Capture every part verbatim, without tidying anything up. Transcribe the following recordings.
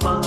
Sa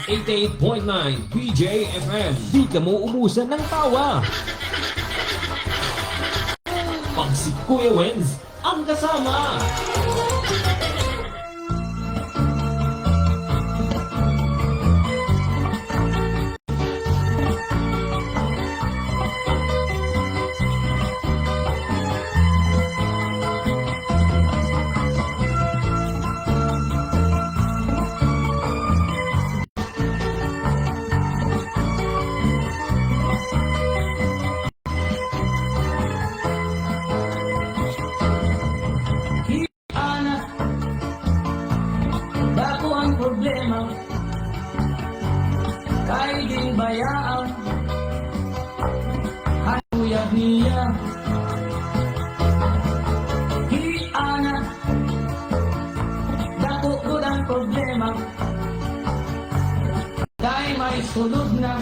eighty-eight point nine B J F M, di ka mauubusan ng tawa. Pag si Kuya Wenz ang kasama. Ana, dako an problema, kay ginbayaan an uyab niya. Hi ana, dako gud an problema, kay may sulod na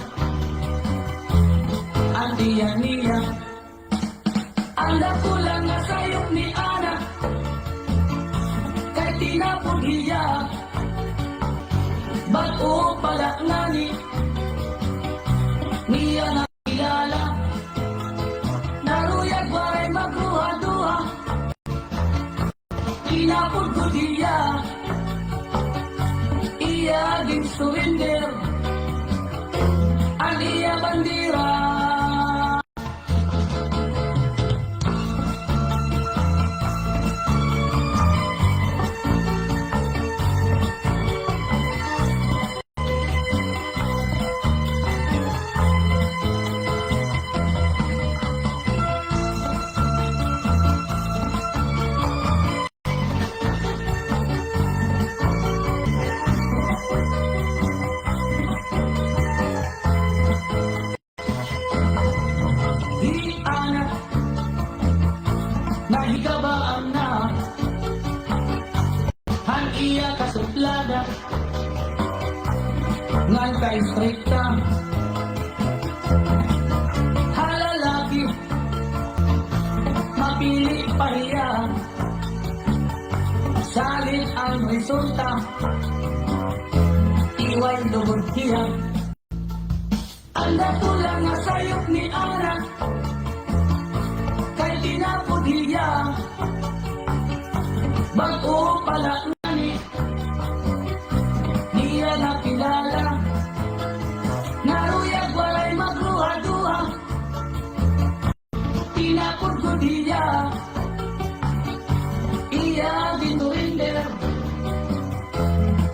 an tiya niya. An dako la nga sayop ni ana, kay tinapod hiya. Bag-o pa la ngani niya nakilala, naruyag waray magduha-duha. Tinapod gud hiya, iya ginsurrender an iya bandera. Hi ana, nahikabaan na han iya kasuplada ngan kaistrikta ha lalaki. Mapili pa hiya, salit an resulta, iway lugod hiya. An dako la nga sayop ni ana, kay tinapod hiya. Bag-o pa la ngani niya nakilala, naruyag waray magduha-duha. Tinapod gud hiya, iya ginsurrender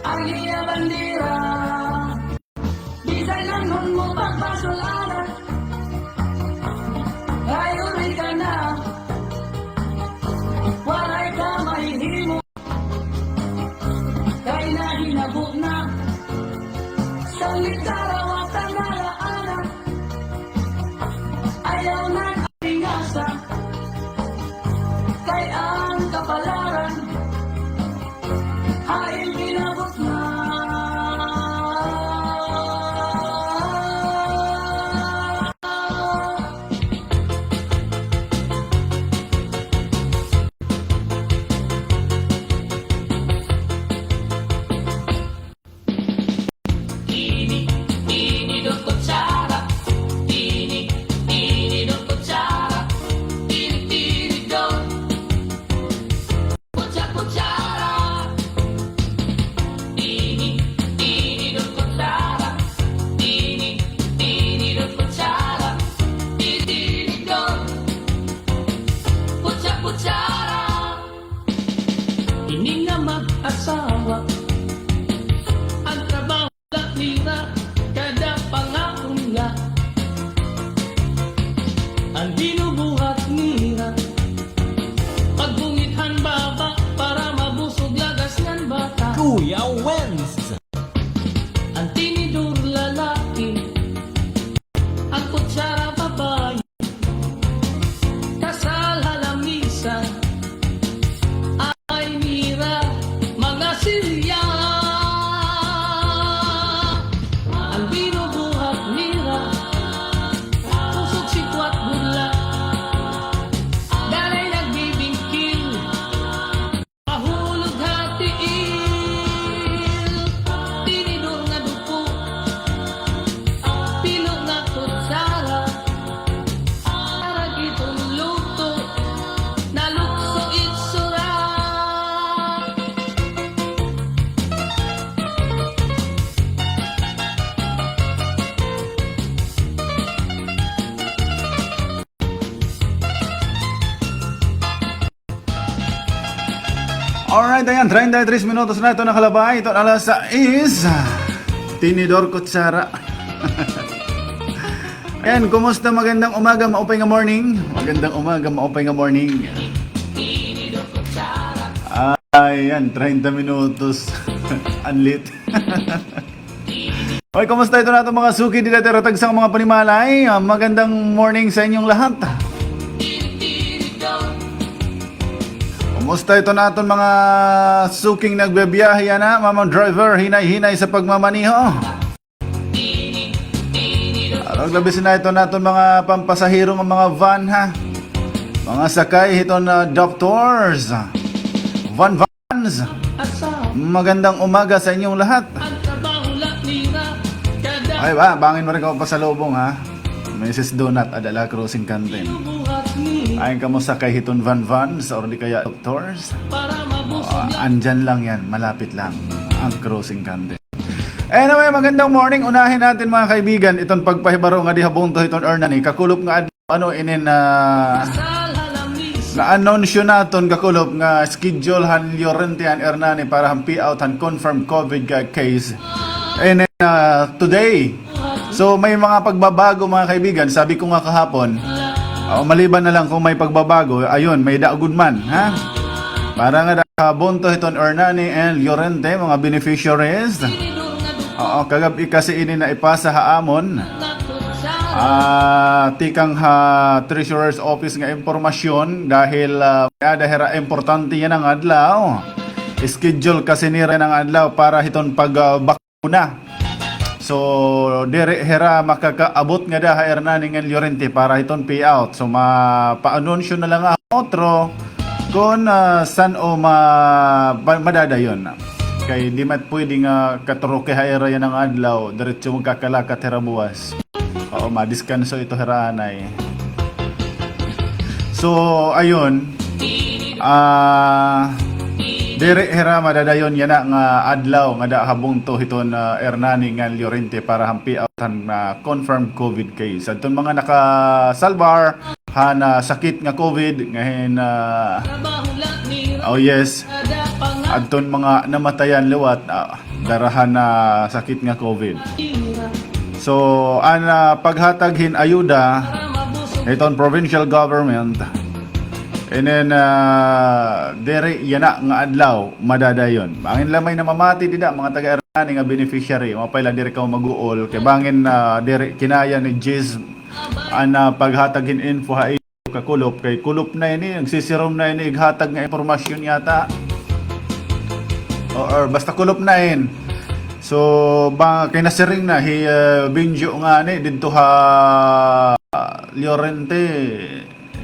an iya bandera. Bisan anhon mo pagbasol ana, hayuri ka na, waray ka mahihimo. Kay nahinabo na, sanglit karawatan na la ana. Ayaw na tingasa, kay an kapalaran hain ginabot na. Ini nga mag-asawa, an trabaho la nira, kada pangakon la. An binubuhat nira, pagbungit han baba para mabusog lagas ngan bata. Kuya Wens. An tinidor lalaki, an kutsara babayi. Kasal ha lamisa, ay nira mga silya. An binubuhat nira, pusok sikwat budla. Danay nagbibingkil, mahulog ha tiil. Tinidor nga duko, pilo nga kutsara. Para gid luto, nalukso itsura. Alright, ayan, treinta y tres minutos na ito nakalabay. Ito alas sais. Tinidor kutsara. Ayan, kumusta? Magandang umaga, maupay nga morning. Magandang umaga, maupay nga morning. Ayan, treinta minutos. An late. Oy, kumusta ito naton mga suki dida ha tagsa nga mga panimalay? Ah, magandang morning sa inyong lahat. Kumusta ito naton mga suking nagbibiyahe yana, mga driver, hinay-hinay sa pagmamaneho. Arog labis na ito naton mga pampasahero nga mga van, ha. Mga sakay hiton, ah, doctors. Van, van. Magandang umaga sa inyong lahat. Ay ba, bangin mo rin ka pasalubong, ha? Missus Donut, ada la crossing canteen. Ayon kamo sakay hiton van van, sa or di kaya doctors. Ah, andyan lang yan, malapit lang ang crossing canteen. Anyway, magandang morning. Unahin natin, mga kaibigan, iton pagpahibaro nga di ha bungto hiton Hernani. Kakulop nga ad-, ano, inin, ah, na-anunsyo naton, kakulop, nga schedule han Llorente an Hernani para han payout han confirmed COVID ka case. Inin, ah, today. So, may mga pagbabago, mga kaibigan. Sabi ko nga kahapon, oh, maliban na lang kung may pagbabago, ayun, may-ada gud man, ha? Para nga da ha bungto hiton Hernani and Llorente, mga beneficiaries. Oo, kagab-i kasi ini naipasa ha amon. Ah, tikang ha Treasurer's Office nga impormasyon dahil, ah, may-ada hira importante yana nga adlaw. Schedule kasi nira yana nga adlaw para hiton pag, ah, bak-, una. So, diri hira makakaabot ngada ha Hernani ngan Llorente para hiton payout. So, mapaanunsyo na la nga ha otro kon, ah, san-o ma-, ma-, madadayon. Kay di man pwede nga katroke ha ira yana nga adlaw, diretso magkakalakat hira buwas. Oo, madiskanso ito hira anay. So, ayun. Ah, diri hira madadayon yana nga adlaw ngada ha bungto hiton, ah, Hernani ngan Llorente para han payout han, ah, confirmed COVID case. Adton mga nakasalbar han, ah, sakit nga COVID, ngahin, ah, oh yes, adton mga namatayan liwat, ah, dara han, ah, sakit nga COVID. So, an, ah, paghatag hin ayuda hiton provincial government, inin, ah, diri yana nga adlaw madadayon. Bangin la may namamati dida, mga taga-Hernani nga beneficiary, maupay la diri kamo maguol, kay bangin, ah, diri kinaya ni Jis an, ah, paghatag hin info ha kakulop, kay kulop na ini, nagsisirom na ini ighatag nga impormasyon yata. O, or basta kulop na in. So, ba, kay nasiring na hi, ah, Benjo ngani didto ha, ah, Llorente,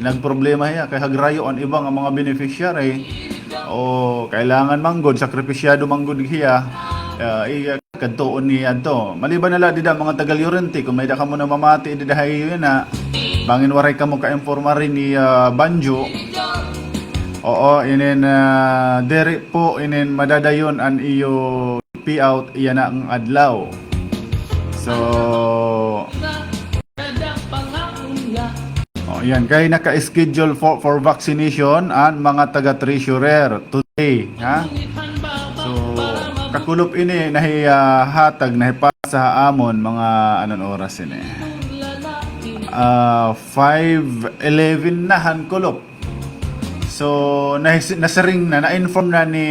nagproblema hiya kay hagrayo an iba nga mga beneficiary. O, kailangan man gud, sakripisyado man gud hiya. Ah, iya, kadtuon niya adto. Maliban na la dida mga taga Llorente, kon may-ada kamo namamati dida ha iyo yana, bangin waray kamo kaimpormari ni, ah, Banjo. Oo, inin, ah, diri po inin madadayon an iyo payout yana nga adlaw. So, Oh, yan. Kay naka-schedule for, for vaccination an mga taga-treasurer today, ha? So, kakulop ini nahi, ah, hatag, nahipasa ha amon, mga anon oras ini? Ah, five eleven na han kulop. So, nahis-, nasiring na, na-inform na ni,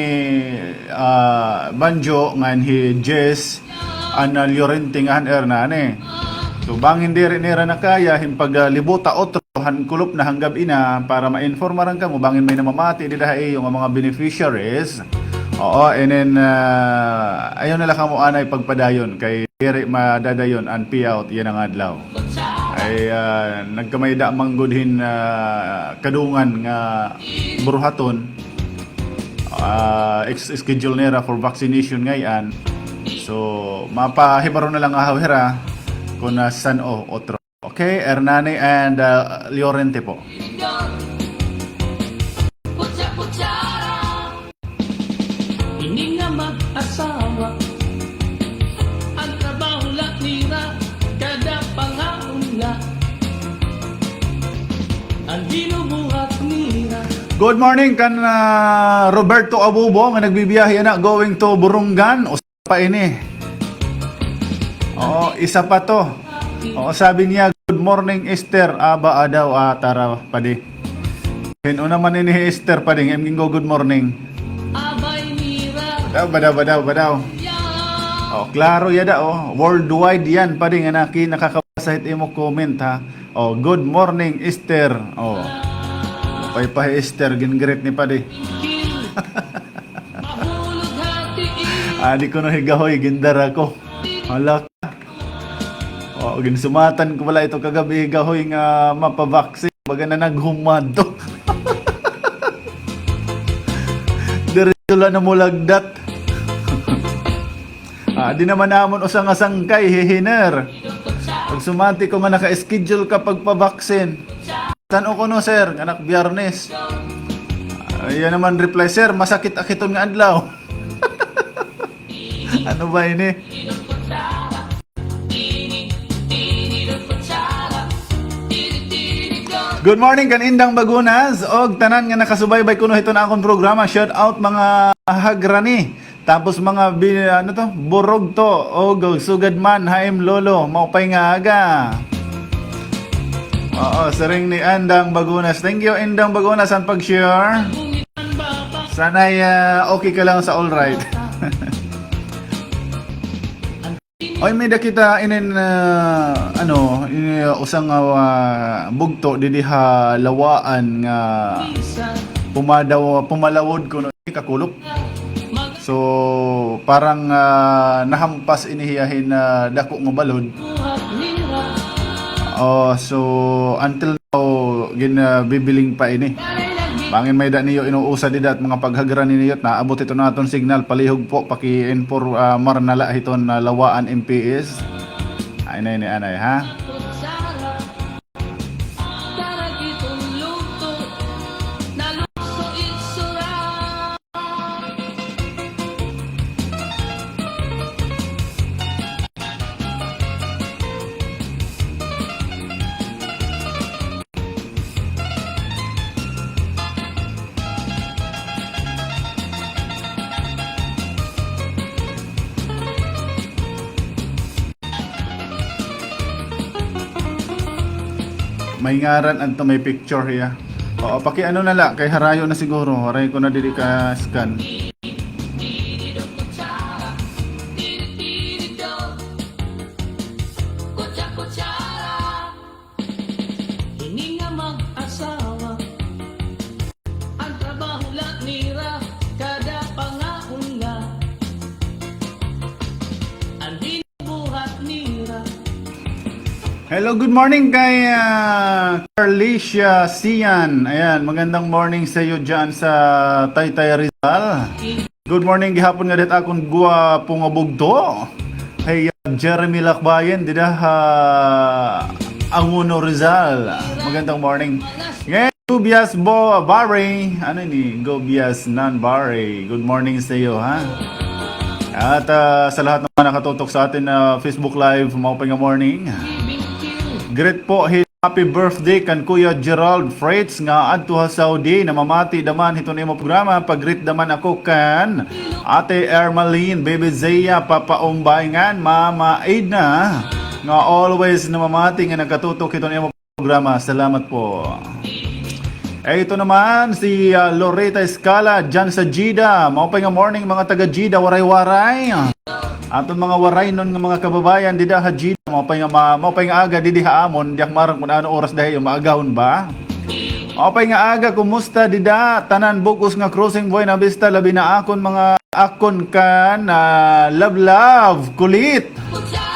ah, Banjo ngan hi Jess, an, ah, Llorente nga han Hernani. So, bangin diri nira na kaya hin paglibota otro han kulop na han gab-i na para ma-inform man kamo bangin may namamati dida ha iyo nga mga beneficiaries. Oo, and then, ah, ayaw na la kamo anay pagpadayon kay diri madadayon an payout yana nga adlaw. Ay, ah, nagkamay-ada man gud hin, ah, kadungan nga buruhaton. Ah, ex-, schedule nira for vaccination ngay-an. So, mapahibaro na la nga hawhira kon, ah, san-o otro. Okay, Hernani and, ah, Llorente po. Ini nga mag-asawa, an trabaho la nira, kada pangaon la, an ginubuhat nira. Good morning kan, ah, Roberto Abubo nga nagbibiyahe na going to Borongan. Usa pa ini. Oo, isa pa to. Oo, sabi niya, "Good morning, Esther." Aba, adaw, ah, tara, padi. Hin-o naman ini hi Esther, padi, nga im gingo-good morning. Badaw, badaw, badaw, badaw. Oh, klaro yada, oh. Worldwide yan, padi, nga naki-, nakakabasa hit imo comment, ha. Oh, "Good morning, Esther." Oh. Upay pa hi Esther, gin-greet ni padi. Adi kuno hi Gahoy, gindara ko. Hala ka. O, ginsumatan ko bala ito kagab-i, Gahoy, nga mapa-vaccine. Baga na naghumad to. Diretso la na mulagdat. Ah, di naman namon usa nga sangkay, hihiner. Pagsumati ko nga naka-schedule ka pagpa-vaccine. San-o kuno, sir? Nga nak-Biyernes. Ah, iya naman reply, "Sir, masakit-akit hiton nga adlaw." Ano ba ini? Good morning kan Indang Bagunas og tanan nga nakasubaybay kuno hiton akon programa. Shout out mga Hagrani. Tapos mga bi-, ano to? Burugto og sugad man ha im lolo. Maupay nga aga. Oo, siring ni Indang Bagunas. Thank you, Indang Bagunas, han pag-share. Sana'y, ah, okay ka lang sa all right. Oy, may-ada kita inin, ah, ano, ini, ah, usa nga, ah, bugto didi ha Lawaan nga pumadaw-, pumalawod kuno kakulop. So, parang, ah, nahampas ini hiya hin, ah, dako nga balod. Oh, so, until now, gin, ah, bibiling pa ini. Bangin may-ada niyo inuusa dida it mga paghagrani niyo, naabot hiton aton signal, palihog po, paki-infor-, ah, mar na la hiton, ah, Lawaan M P S. Ay, nay, nay, anay, ha? May ngaran adto, may picture hiya. Oo, paki-ano na la, kay harayo na siguro. Waray ko na didi ka-scan. Ini nga mag-asawa, an trabaho la nira, kada pangaon la, an ginubuhat nira. Hello, good morning kay, ah, Carlicia Sian. Ayan, magandang morning sa iyo dyan sa Taytay, Rizal. Good morning gihapon ngada hit akon gwapo nga bugto. Hey, uh, Jeremy Lakbayan, dida ha Angono, Rizal. Magandang morning. Ngayon, Gobias Bo Barry. Ano ini? Gobias Nan Barry. Good morning sa iyo, ha? At, ah, sa lahat ng mga nakatutok sa atin na Facebook Live, maupay nga morning. Greet po, hi happy birthday kan Kuya Gerald Fritz nga adto ha Saudi. Namamati da man hiton imo programa. Pag-greet da man ako kan Ate Ermaline, Baby Zia, Papa Umbay ngan Mama Edna, nga always namamati nga nagkatutok hiton imo programa. Salamat po. Eh, ito naman si, ah, Loreta Escala dyan sa Jeddah. Maupay nga morning, mga taga Jeddah, Waray-Waray. Aton mga Waraynon nga mga kababayan dida ha Jeddah. Maupay nga ma-, maupay nga aga didi ha amon. Di ak maaram kun ano oras dayon, maagahon ba? Maupay nga aga, kumusta dida? Tanan bug-os nga crossing Buena Vista, labi na akon mga akon kan, ah, love, love, kulit.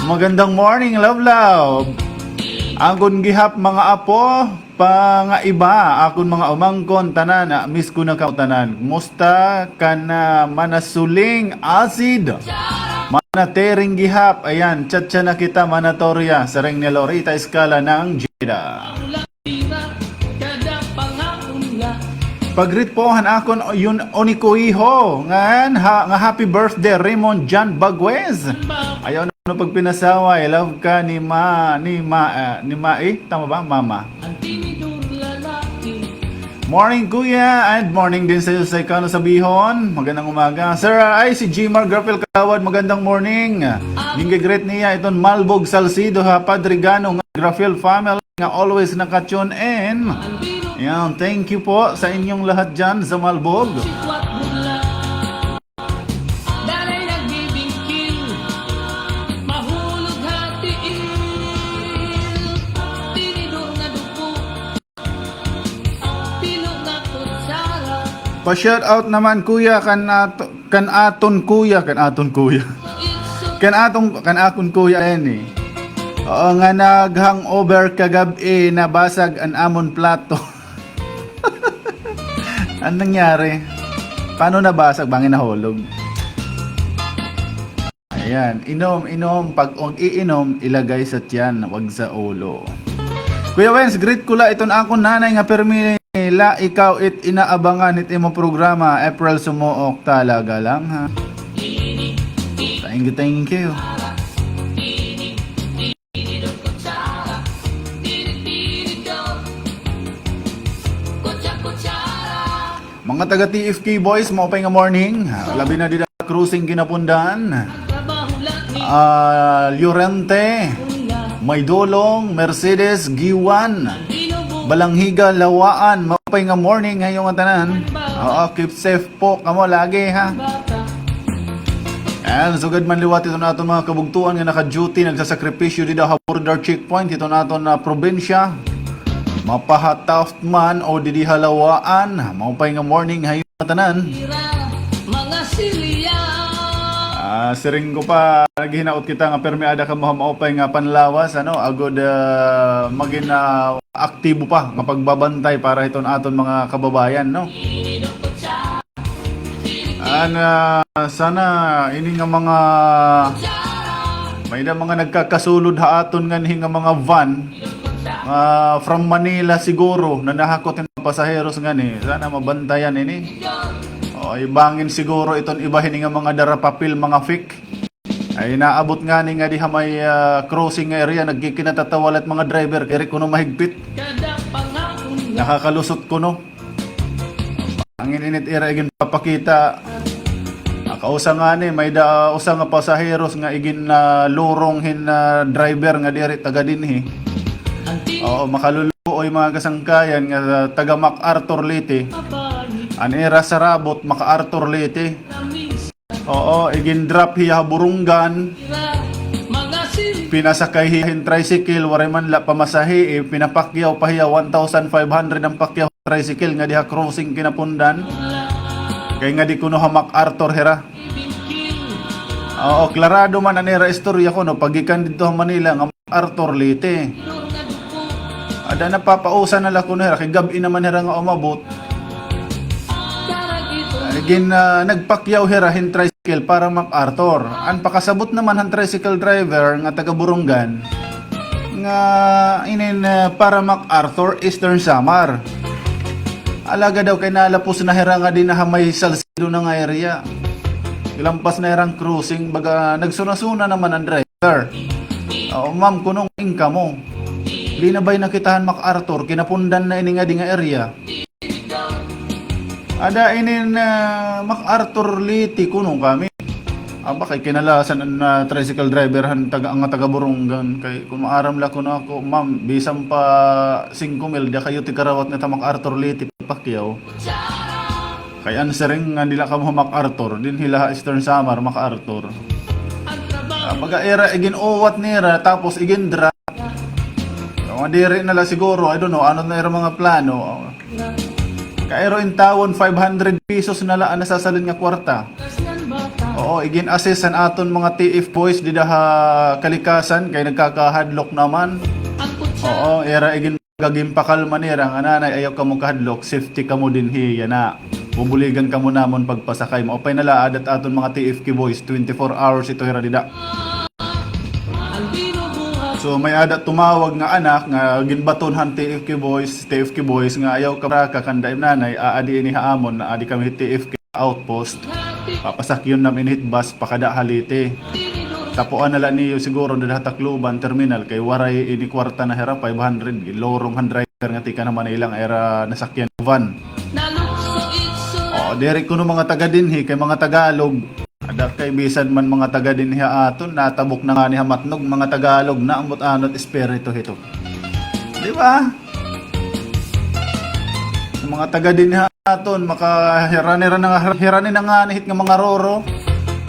Magandang morning, love, love. Akon gihap mga apo, pangaiba, akon mga umangkon, tanan, ah, miss ko na kamo tanan. Kumusta ka na, Mana Suling Acid? Mana Tering gihap, ayan, chat-chat na kita, Mana Toria, siring ni Lorita Escala ng Jeddah. Pag-greet po han akon yun, Onikuiho, ngan ha, nga happy birthday, Raymond John Baguez. Ayaw na pagpinasaway, love ka ni Ma, ni Ma, ah, ni Ma, eh, tama ba? Mama. Morning, Kuya, and morning din sa iyo, sa Ikano sa Bihon. Magandang umaga. Sir, ah, ay, si Jimar Grapel Kawad, magandang morning. Ginge-greet niya iton Malbog Salcido ha Padre Gano nga Grapel family nga always naka-tune in. Yan, thank you po sa inyong lahat dyan sa Malbog. Pa-shout out naman, kuya, kan ato, kan aton kuya, kan aton kuya. Kan aton, kan akon kuya ini. Oo, nga nag-hangover kagab-i, nabasag an amon plato. Ano nangyari? Paano nabasag? Bangin nahulog. Ayan, inom, inom. Pag og iinom, ilagay sa tiyan, wag sa ulo. Kuya Wens, greet ko la iton akon nanay nga permi la ikaw it inaabangan it imo programa, April Sumuok. Talaga lang, ha? Thank you, thank you. Mga taga T F K boys, maupay nga morning. Ah, labi na dida crossing Kinapundan. Ah, Llorente, Maydolong, Mercedes, Guiuan, Balangiga, Laua-an, maupay nga morning ha iyo nga tanan. Oo, keep safe po kamo lagi, ha. And sugad man liwat iton aton mga kabugtoan nga naka-duty, nagsasakripisyo dida ha border checkpoint hiton aton, ah, probinsya. Mapa ha Taft man o didi ha Laua-an, maupay nga morning ha iyo nga tanan. Ah, siring ko pa, naghihinaot kita nga permi ada kamo ha maupay nga panlawas, ano, agod, ah, magin, ah, aktibo pa nga pagbabantay para hiton aton mga kababayan, no? An, ah, sana ini nga mga, may-ada mga nagkakasulod ha aton nganhi nga mga van, ah, from Manila siguro, nanahakot hin mga pasaheros nganhi. Sana mabantayan ini. O, ibangin siguro iton iba hini nga mga dara papel, mga fake. Ay, naabot ngani nga diha may, ah, crossing nga area, nagkikinatatawa la it mga driver, diri kuno mahigpit. Nakakalusot kuno. An init ira iginpapakita. Nakausa ngani, may-ada usa nga pasaheros nga igin, ah, lurong hin, ah, driver nga diri taga dinhi. Oo, makaluluoy mga kasangkayan nga, ah, taga MacArthur, Leyte. An ira sarabot, MacArthur, Leyte. Oo, igin-drop hiya ha Borongan. Pinasakay hiya hin tricycle, waray man la pamasahe, eh, pinapakyaw pa hiya, one thousand five hundred an pakyaw ha tricycle nga diha crossing Kinapundan. Kay nga di kuno ha MacArthur hira. Oo, klarado man an ira istorya kuno, paggikan didto ha Manila nga Arthur, Leyte. Ada napapausa na la kuno hira, kay gab-i naman hira nga umabot. Ay, gin, ah, nagpakyaw hira hin tricycle para MacArthur. An pakasabot naman han tricycle driver nga taga Borongan, nga inin, ah, para MacArthur, Eastern Samar. Alaga daw kay nalapos na hira nga dida ha may Salcedo na nga area. Gilampas na hira an crossing, baga nagsuna-suna naman an driver. Sir. Oo, ma'am, kuno hin-o kamo? Di na bay nakitahan MacArthur, kinapundan na ini nga di nga area. Ada inin, ah, MacArthur Leyte kuno kami. Aba, kay kinalasan an, ah, tricycle driver han taga, nga taga Borongan. Kay kun maaram la kuno ako, ma'am, bisan pa singko mil, di kayo tikarawat nga ta MacArthur Leyte, Pacquiao. Kay an siring nga dida kamo MacArthur, dinhi la ha Eastern Samar, MacArthur. Ah, baga ira igin-uwat nira, tapos igin-drop. Mga diri na la siguro, I don't know, ano na ira mga plano. Kairo intawon, five hundred pesos na la an nasasalin nga kwarta. Oo, igin-assist an aton mga T F boys dida ha kalikasan, kay nagkakahadlok naman. Oo, ira igin-, ginpakalma nira nga, "Nanay, ayaw kamo kahadlok, safety kamo dinhi, yana. Bubuligan kamo namon pagpasakay." Maupay na la, adat aton mga T F K boys, twenty-four hours ito hira dida. So, may-ada tumawag nga anak nga ginbaton han T F K boys, T F K boys nga, "Ayaw ka, baraka kan daim nanay, aadi ini ha amon, aadi kami T F K outpost. Papasakyon nam ini hit bus pakada ha Leyte. Tapuan na la niyo siguro dida ha Tacloban terminal, kay waray ini kwarta na hira, five hundred, ginlurong han driver nga tikang ha Manila nga ira nasakyan van." O, diri kuno mga taga dinhi, kay mga Tagalog. Ada kay bisan man mga taga dinhi ha aton, natabok na ngani ha matnog, mga Tagalog na, ambot ano it espiritu hito. Di ba? Mga taga dinhi ha aton, maka-, hirani ra na nga, hirani na ngani hit nga mga Roro.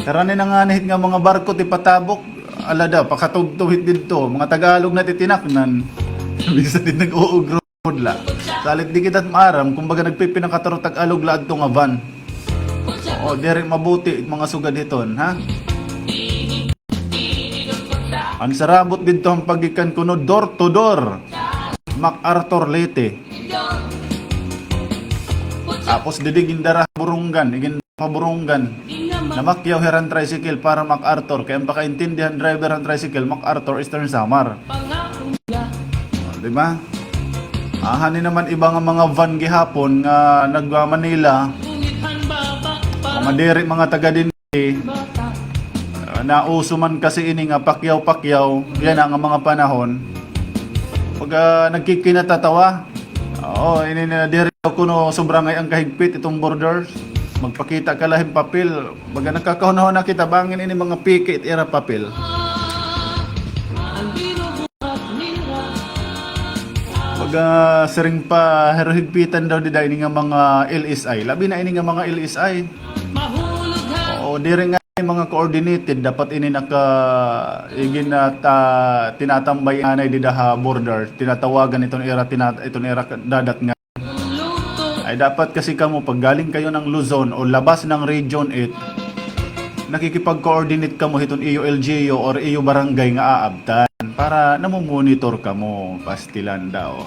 Hirani na ngani hit nga mga barko, it ipatabok. Ala daw, pakatugtog hit didto. Mga Tagalog na it itinaknan. Bisan it nag-uugro. Hudla. Salit di kita maaram, kumbaga nagpipinakataro tag-alog la adto nga van. Oo, diri mabuti mga sugad hiton, ha? An sarabot didto han paggikan kuno door to door. MacArthur Leyte. Tapos didi gindara ha Borongan, igin- pa Borongan. Namakyaw hira han tricycle para MacArthur. Kay an pakaintindi han driver han tricycle, MacArthur, Eastern Samar. O, di ba? Aha ni naman iba nga mga van gihapon nga nagwa-Manila. Mga diri, mga taga dinhi. Ah, nauso man kasi ini nga pakyaw-pakyaw. Yana nga mga panahon. Pag, ah, nagkikinatatawa. Oo, ini na diri kuno sobra ngay-an kahigpit iton borders. Magpakita ka la hin papel. Baga nakakahunahuna kita bangin ini mga peke it ira papel. Baga siring pa, hiro higpitan daw dida ini nga mga L S I. Labi na ini nga mga L S I. Oo, diri nga mga coordinated, dapat ini naka, igin-, ah, ta-, tinatambay anay dida ha border, tinatawagan iton ira, tina-, iton ira dadat nga. Ay dapat kasi kamo, pag galing kayo ng Luzon o labas ng Region eight, nakikipag-coordinate kamo hiton iyo L G U or iyo barangay nga aabtan para namomonitor kamo, pastilan daw.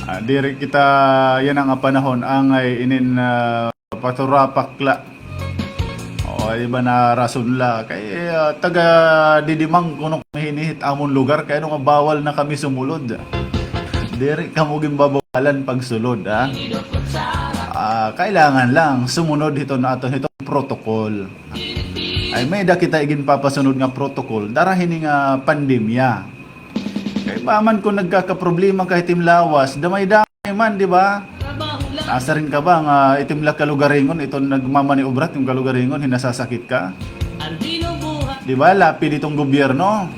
Ah, diri kita yana nga panahon angay inin, ah, paturapak la. O, iba na rason la. Kay, ah, taga didimang kuno kami hini hit amon lugar, kay ano nga bawal na kami sumulod. Diri kamo ginbabawalan pagsulod, ha? Ah, kailangan lang sumunod hiton aton, hiton protocol. Ay, may-ada kita iginpapasunod nga protocol dara hini nga pandemya. Kay ba man kon nagkakaproblema ka hit im lawas, damay-damay man, di ba? Nasiring ka ba nga it im la kalugaringon, iton nagmamaniobra it im kalugaringon, hin nasasakit ka? Di ba, lapid iton gobyerno.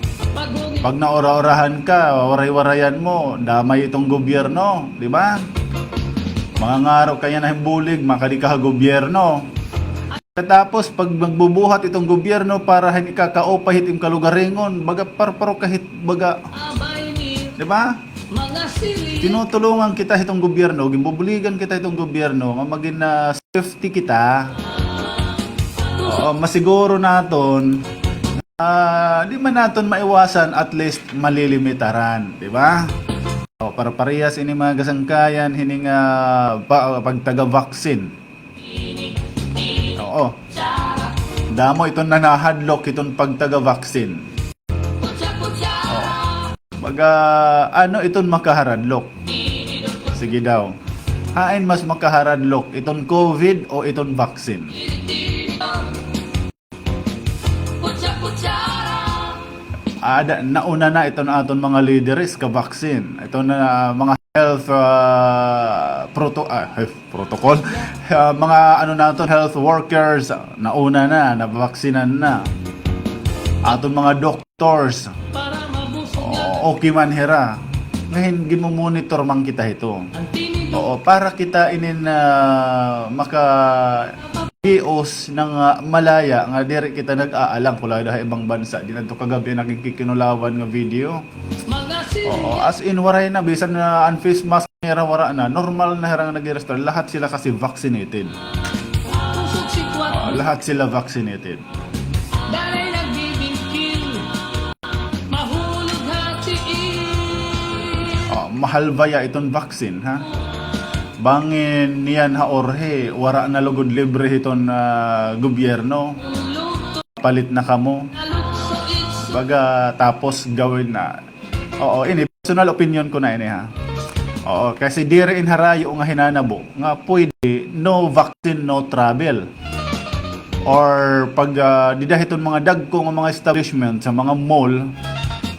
Pag naura-urahan ka, waray-warayan mo, damay iton gobyerno, di ba? Mangangaro ka yana hin bulig, makadi ka ha gobyerno. Katapos, pag magbubuhat iton gobyerno para hin ikakaupay hit im kalugaringon, baga parparo ka hit, baga, di ba? Tinutulungan kita hiton gobyerno, ginbubuligan kita hiton gobyerno, nga magin, ah, safety kita. Oo, masiguro naton, ah, di man naton maiwasan, at least malilimitaran, di ba? O, para parehas ini mga kasangkayan, hini nga, ah, pa-, pagtaga-vaccine. Oo. Damo iton nanahadlok hiton pagtaga-vaccine. Oo. Baga, ano iton makaharadlok? Sige daw. Hain mas makaharadlok, iton COVID o iton vaccine? Ada, nauna na iton aton mga lideres ka-vaccine. Iton mga health, ah, proto-, ah, health protocol. Ah, mga ano naton, health workers, ah, nauna na, nabaksinan na. Aton mga doctors, o, okay man hira. Ngahin, ginmo-monitor man kita hito. Oo, para kita inin, ah, maka- Ios na nga malaya nga diri kita nag-aalang, kulay da ha ibang bansa. Dinadto kagab-i an akon kikinulawan nga video. Oo, as in, waray na, bisan na an face mask nira, wara na. Normal na hira nga nag-register. Lahat sila kasi vaccinated. Oo, lahat sila vaccinated. Oh, mahal baya iton vaccine, ha? Bangin niyan ha orhi, wara na lugod libre hiton, ah, gobyerno. Palit na kamo. Baga, tapos gawin na. Oo, ini, personal opinion ko na ini, ha. Oo, kasi diri in harayo nga hinanabo nga pwede no vaccine, no travel. Or pag, ah, dida hiton mga dagko nga mga establishment, sa mga mall,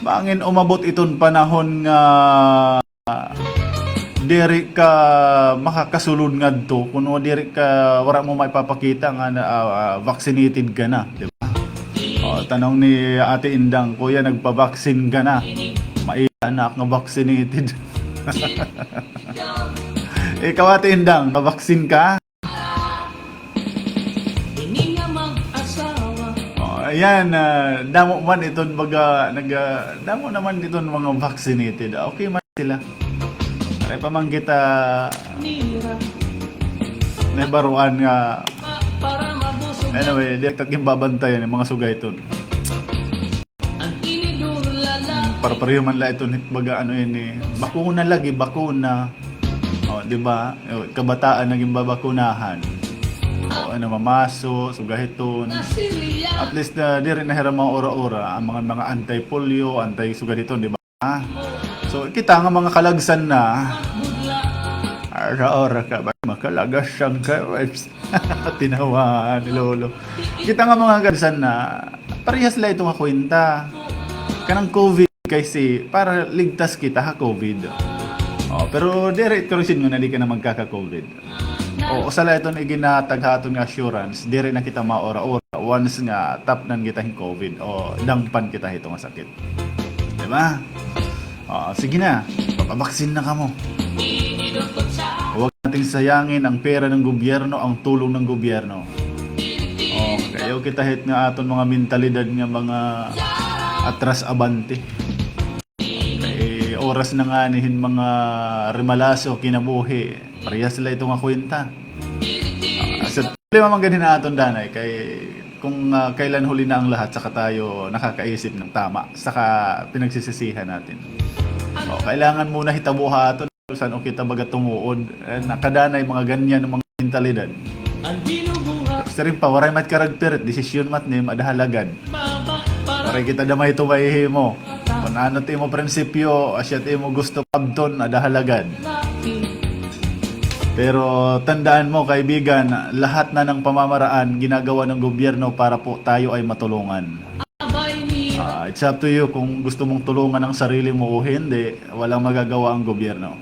bangin umabot iton panahon nga diri ka makakasulod ngadto, kuno diri ka, wara mo maipapakita nga na, ah, ah, vaccinated ka na, di ba? O, tanong ni Ate Indang, "Kuya, nagpa-vaccine ka na?" Maila na ak nga vaccinated. Ikaw, Ate Indang, pa-vaccine ka? O, ayan, ah, damo man iton baga, nag, ah, damo naman iton mga vaccinated. Okay man sila. Aray pa man kita nahibaroan nga. Anyway, di kita ginbabantayan an mga sugad hiton. Para pareho man la iton hit baga ano ini, bakuna lagi, bakuna. O, di ba? O, kabataan na ginbabakunahan. O, ano, mamaso, sugad hiton. At least na, diri na hira maura-ura an mga, mga anti-polio, anti-sugad hiton, di ba? So, kita nga mga kalagsan na, ara-ara ka ba, makalagas siya ka, tinawa ni Lolo. Kita nga mga kalagsan na, parehas la ito nga kwenta. Kanang covid kasi, para ligtas kita ha covid. O, pero diri it karusin nga na di ka na magkaka-covid. O, usa la iton iginhatag ha aton nga assurance, diri na kita maura-ura once nga tapnan kita hin covid o dangpan kita hito nga sakit. Di ba? O, sige na, papabaksin na kamo. Huwag nating sayangin ang pera ng gobyerno, ang tulong ng gobyerno. O, kay ayaw kita hit nga aton mga mentalidad nga mga atras abante. Eh, oras na ngani hin mga remalaso, kinabuhi. Parehas la ito nga kwenta. Ah, sa problema man gani naton, danay, kay kung, ah, kailan huli na ang lahat, saka tayo nakakaisip ng tama, saka pinagsisisihan natin. O, kailangan muna hitabo ha aton, san-o kita baga tumuod. Eh, nakadanay mga ganyan nga mga mentalidad. Siring pa, waray mat karagpirit, desisyon mat nim, ada ha lagad. Waray kita damay tumay himo. Kun ano it imo prinsipyo, asya it imo gusto kabton, ada ha lagad. Pero tandaan mo, kaibigan, lahat na ng pamamaraan ginagawa ng gobyerno para po tayo ay matulungan. Ah, it's up to you kung gusto mong tulungan ang sarili mo o hindi. Walang magagawa ang gobyerno.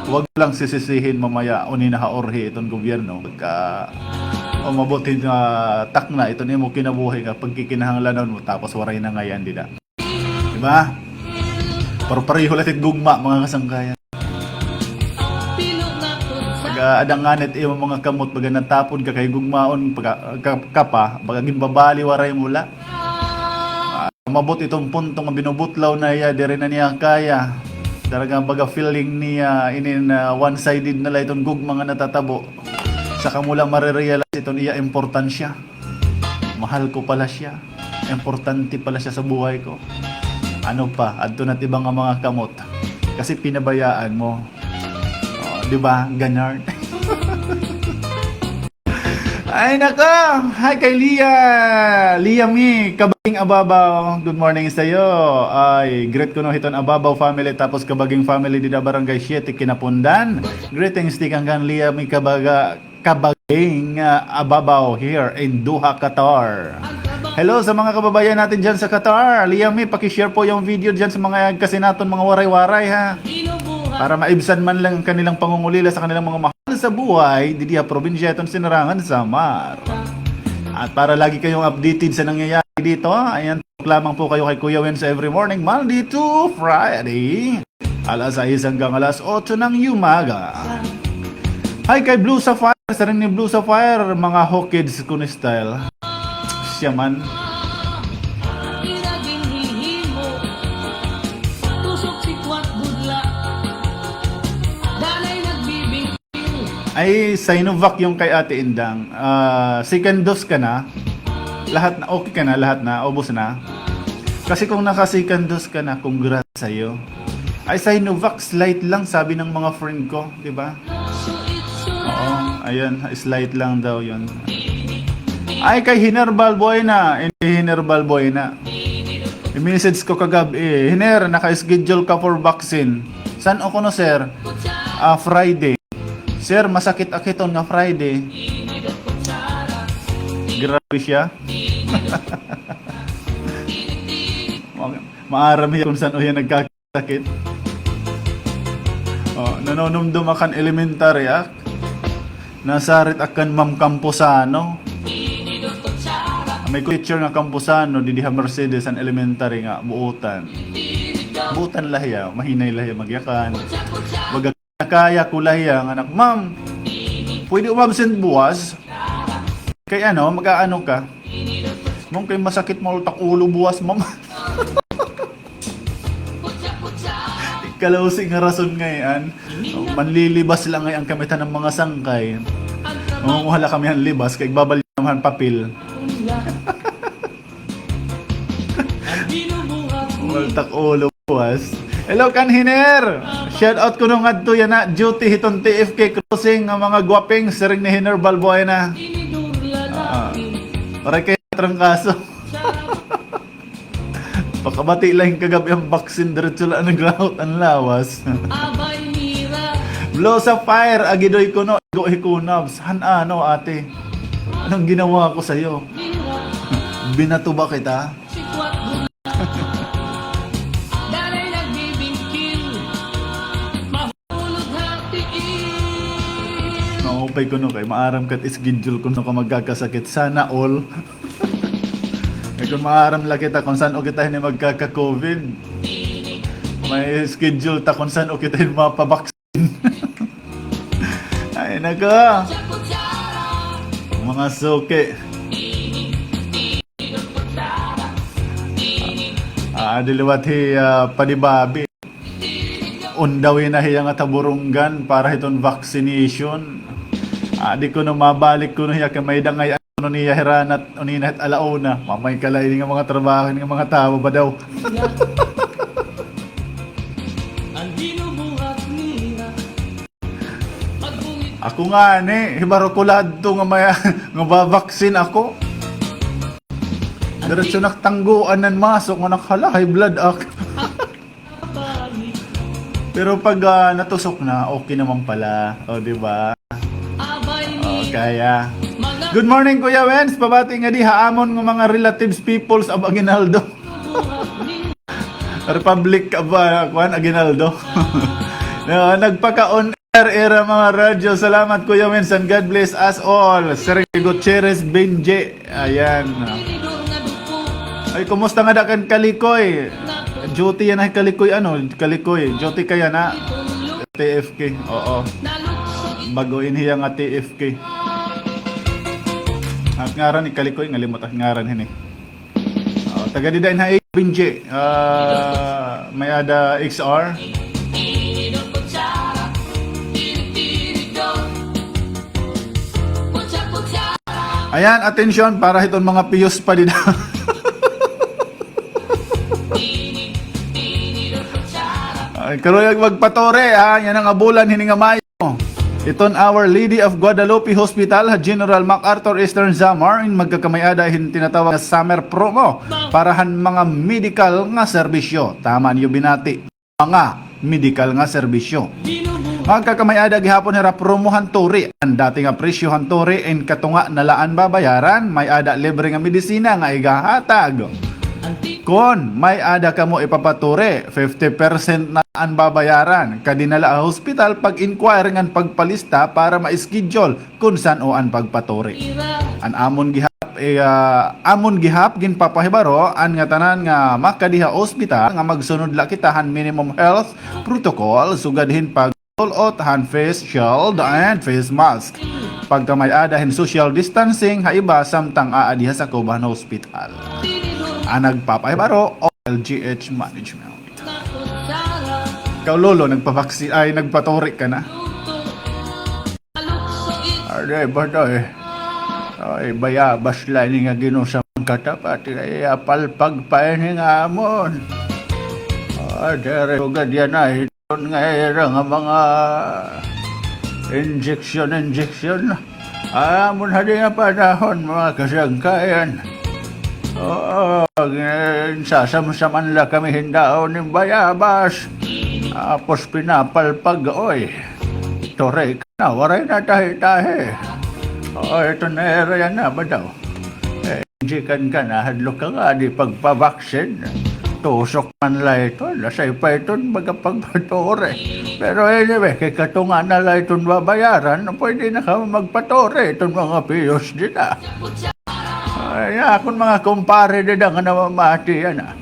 Huwag lang sisisihin mamaya, uni na ha orhi iton gobyerno. Pagka umabot hin, ah, takna iton imo kinabuhi nga pagkikinahanglanon mo, tapos waray na ngay-an dida. Di ba? Paro-pareho la it gugma, mga kasangkayan. Pag, ah, ada ngani it imo mga kamot, baga natapod ka kay gugmaon, pagka, ka, ka pa, baga ginbabali, waray mo la. Ah, umabot iton punto nga binubutlaw na hiya, diri na niya kaya. Talagang baga feeling niya, inin, ah, one-sided na la iton gugma nga natatabo. Saka mo la marirealize iton iya importansya. Mahal ko pala siya. Importante pala siya sa buhay ko. Ano pa, adto na it iba nga mga kamot. Kasi pinabayaan mo. O, di ba? Ganyan. Ay, nako! Hi kay Lia! Lia Mi, Kabaging Ababaw. Good morning sa'yo. Ay, greet kuno hiton Ababaw family, tapos Kabaging family dida Barangay Siete, Quinapondan. Greetings tikang kan Lia Mi Kabaga, Kabaging, ah, Ababaw here in Doha, Qatar. Hello sa mga kababayan natin dyan sa Qatar. Liam, eh, paki-share po yung video dyan sa mga kasi naton mga waray-waray, ha. Para maibsan man lang ang kanilang pangungulila sa kanilang mga mahal sa buhay, didi ha probinsya iton Sinarangan, Samar. At para lagi kayong updated sa nangyayari dito, ayan, lamang po kayo kay Kuya Wens every morning, Monday to Friday. Alas sais hanggang alas otso ng umaga. Hi kay Blue Sapphire, sa rin ni Blue Sapphire, mga Hokids kun style. Siya man. Ay, Sinovac yung kay Ate Indang. Ah, second dose ka na. Lahat na, okay ka na, lahat na, ubos na. Kasi kung naka-second dose ka na, congrats sa'yo. Ay, Sinovac, slight lang, sabi ng mga friend ko, di ba? Oo, ayun, slight lang daw yun. Ay, kay Hiner Balbuena, hindi Hiner Balbuena. I-message ko kagabi, eh, Hiner, naka-schedule ka for vaccine. San-o kuno, sir? Ah, Friday. Sir, masakit ak hiton nga Friday. Grabe siya. Ma-, maaram hiya kun san-o hiya nagkasakit. Oh, nanunumdom ak han elementary ak. Nasarit ak kan Ma'am Camposano. May teacher nga Camposano, didi ha Mercedes, han elementary nga, buotan. Buotan la hiya, mahinay la hiya magyakan. Baga Nakaya ko la hiya nga anak, "Ma'am, pwede umabsent buwas? Kay ano, mag-aano ka?" "Ma'am, kay masakit man utak ulo buwas, ma'am." Kalawsi nga rason ngay-an. Manlilibas la ngay-an kami tanan mga sangkay. Mangunguha la kami han libas, kay igbabal naman han papel. Utak ulo buwas. Hello, kan Hiner. Shout out kuno ngadto yana, duty hiton T F K Crossing nga mga gwaping, siring ni Hiner Balbuena. Ah, para kay trangkaso. Pakabati la hin kagab-i an vaccine, diretso la naghawot an lawas. Blue Sapphire, agidoy kuno, igo hi Kunabs. Han ano, ate? Anong ginawa ko sa'yo? Binato ba kita? Maupay kuno kay maaram ka it schedule kuno ka magkakasakit. Sana all. Kay kun maaram la kita kun san-o kita hini magkaka-covid. May schedule ta kun san-o kita hini mapabaksin. Ay, nako. Mga suki. Ah, di liwat hi, ah, Padi Babi. Undawi na hiya nga taburunggan para hiton vaccination. Ah, di kuno mabalik kuno hiya kay may dangay kuno niya hiranat unina hit ala una. Mamay kala ini nga mga trabaho, ini nga mga tawo ba daw? Ako ngani, hibaro ko la adto nga may, nga babaksin ako. Diretso na ak tangguan nan masok, nga nak hala, high blood ak. Pero pag, ah, natusok na, okay naman pala. O, di ba? O, kaya. Good morning, Kuya Wens. Pabati ngadi ha amon nga mga relatives, peoples of Aguinaldo. Republic of, ah, kuan, Aguinaldo. Ah, nagpaka-on air ira mga radyo. Salamat, Kuya Wens, and God bless us all. Sir Gutierrez Benji. Ayan. Ay, kumusta ngada kan Kalikoy? Duty yana hi Kalikoy, ano, Kalikoy. Duty ka yana? T F K, oo. Bag-o ini hiya nga T F K. An ngaran ni Kalikoy, ngalimot an ngaran hini. Oh, taga dida ini ha Benji. Ah, may-ada X R. Ayan, atensyon para hiton mga piyos pa dida. Ay, karuyag magpatore, ha? Yana nga bulan, hini nga Mayo. Iton Our Lady of Guadalupe Hospital, ha General MacArthur, Eastern Samar, in magkakamay-ada hin tinatawag nga summer promo para han mga medical nga serbisyo. Tama niyo binati. Mga medical nga serbisyo. Magkakamay-ada gihapon hira promo han Tori. An dati nga presyo han Tori in katunga na la an babayaran, may-ada libre nga medisina nga igahatag. Kon may-ada kamo ipapatori, fifty percent na an babayaran. Kadi na la ha hospital pag-inquire ngan pagpalista para ma-schedule kon san-o an pagpatori. An amon gihap, eh, ah, amon gihap ginpapahibaro an ngatanan nga makadi ha ospital nga magsunod la kita han minimum health protocol sugad hin pagtul-ot han face shield and face mask. Pagkamay-ada hin social distancing ha iba samtang aadi ha sakob han hospital. An nagpapahibaro, O L G H Management. Ikaw, Lolo, nagpabaksin, ay, nagpatori ka na? Aray, bato, eh. Ay, bayabas la ini nga ginusam katapat, kay apalpag pa ini nga amon. Ah, diri sugad yana, hiton nga ira nga mga injection, injection. Amon hadi nga panahon, mga kasangkayan. Oo, ginsasamsaman la kami hin dahon hin bayabas. Tapos pinapalpag, oy. Tori ka na, waray na tahi-tahi. Oo, ito na area na ba daw? Eh, injikan ka na, hadlok ka nga, di pagpabaksin. Tusok man la ito, lasay pa ito, magapagpatori. Pero anyway, kay katunga na la iton babayaran, pwede na kamo magpatori, iton mga piyos dida. Ay, akon mga kumpare dida nga namamati yana.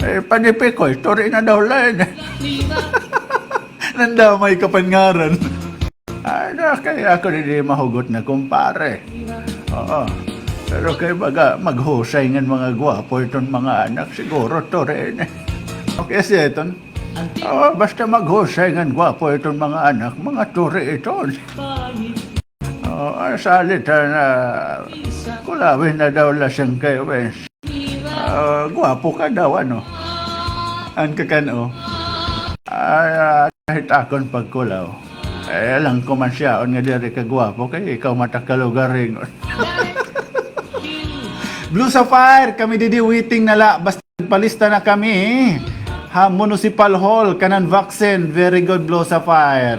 Eh, panipikoy, tori na daw la ini. Nandamay ka pa ngaran. Ano, kay ako didi mahugot na kumpare. Oo. Pero kay baga, maghusay ngan mga gwapo iton mga anak, siguro tori ini. Okay, siya iton. Oo, basta maghusay ngan gwapo iton mga anak, mga tori iton. Oo, ah, salit, ah, na kulawin na daw la siyang kay Wes. Ah, gwapo ka daw, ano? An kakan-o. Ay, ah, kahit akon pagkulaw. Eh, alam ko man siya, on nga diri ka gwapo, kay ikaw mata kalugaringon. Blue Sapphire, kami didi waiting na la. Basta nagpalista na kami ha Municipal Hall, kanan vaccine. Very good, Blue Sapphire.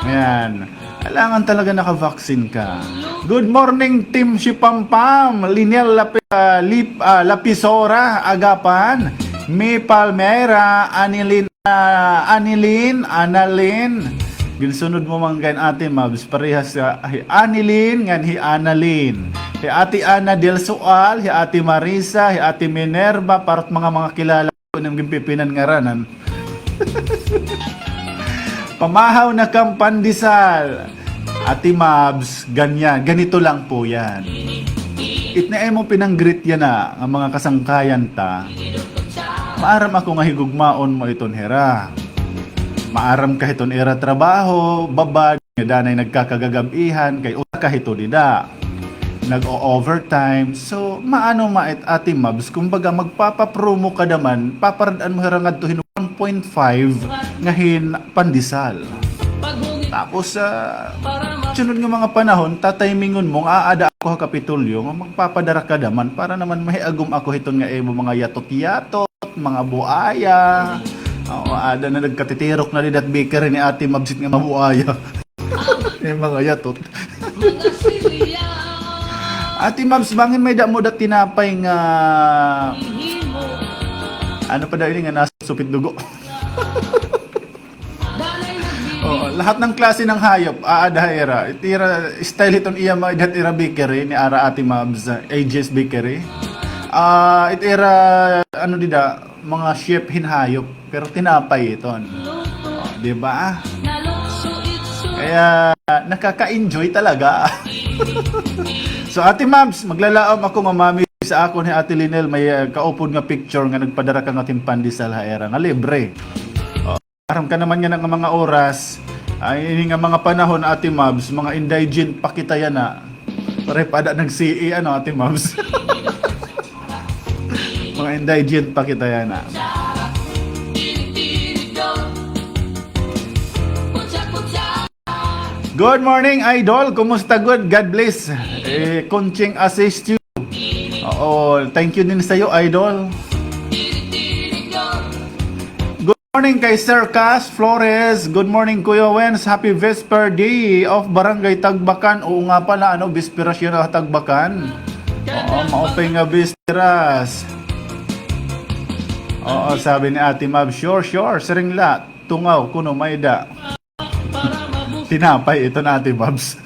Ayan. Kailangan talaga naka-vaccine ka. Good morning, Team Shipampam. Liniel Lapi-, ah, Lip-, ah, Lapisora, Agapan. May Palmera, Anilin, ah, Anilin, Analin. Ginsunod mo man gani, Ate Mabs, parehas ka hi Anilin ngan hi Analin. Hi Ate Ana del Sual, hi Ate Marisa, hi Ate Minerva, para it mga, mga kilala ko na ginpipinan ngaranan. Pamahaw na kan pandesal. Ate Mabs, ganyan. Ganito lang po yan. It na imo pinanggrit yana nga mga kasangkayan ta. Maaram ako nga higugmaon mo iton hira. Maaram ka hiton ira trabaho, babad, nga danay nagkakagagab-ihan, kay usa ka hito dida. Nag-o-overtime. So, maano ma it, Ate Mabs, kumbaga magpapa-promo ka daman, paparad-an mo hira ngadto hin one point five nga hin pandesal. Tapos, ah, sunod nga mga panahon, tatimingon mo nga aada ako ha Kapitolyo, nga magpapadara ka daman para naman mahiagom ako hiton nga imo mga yatot-yatot, mga buaya. Oo, aada na nagkatitirok na dida it bakery ni Ate Mabs it nga mga buaya. Yung mga yatot. Ate Mabs, bangin may-ada mo da tinapay nga, ano pa daw ini nga nasa supit dugo? Oo, lahat ng klase ng hayop, aada ha ira. It ira, style hiton iya mga, it ira bakery, ni ara Ate Mabs, ah, A J's Bakery. Ah, it ira, ano dida, mga chef hin hayop, pero tinapay iton. O, di ba? Kaya, nakaka-enjoy talaga. So, Ate Mabs, maglalaom ako nga mami sa akon hi Ate Linel, may, ah, kaupod nga picture nga nagpadara ka ngadto hin pandesal ha ira, nga libre. O, aram ka naman yana nga mga oras, ay, ini nga mga panahon, Ate Mabs, mga indigent pa kita yana. Pareho pa ada nag-C E, ano, Ate Mabs? Mga indigent pa kita yana. Good morning, Idol. Kumusta gud? God bless. Eh, Conching assist you. Oo, thank you din sa'yo, Idol. Good morning kay Sir Cas Flores. Good morning, Kuya Wens. Happy Vesper Day of Barangay Tagbakan. Oo nga pala, ano, bisperas yun ng Tagbakan. Oo, maupay nga bisperas. Oo, sabi ni Ate Mab, sure, sure, siring la, tungaw, kuno may-ada. Tinapay iton, Ate Mabs.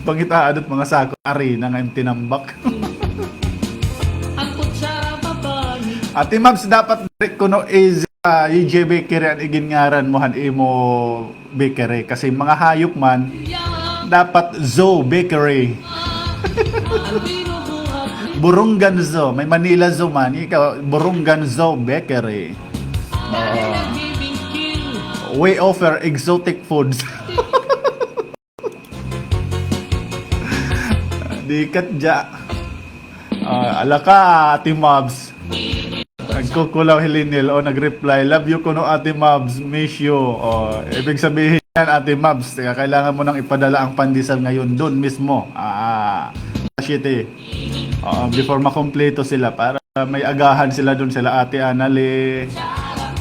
Pangita adot mga sako harina nga im tinambak. Ate Mabs, dapat diri kuno is, ah, U J Bakery an iginngaran mo han imo bakery. Kasi mga hayop man, dapat Zoo Bakery. Borongan Zoo. May Manila Zoo man. Ikaw, Borongan Zoo Bakery. Oo. We offer exotic foods. Di katdya. Ah, ala ka, Ate Mabs. Nagkukulaw hi Linil o nag-reply, "Love you kuno, Ate Mabs. Miss you." O, ibig sabihin yan, Ate Mabs, kaya kailangan mo nang ipadala ang pandesal ngayon dun mismo. Ah, City. Oo, before makumpleto sila para may agahan sila dun sila Ate Anali.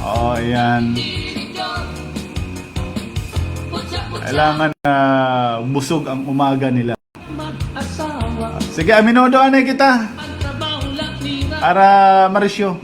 Oo, ayan. Kailangan na busog ang umaga nila. Sige, aminudo anay kita. Para marisyo.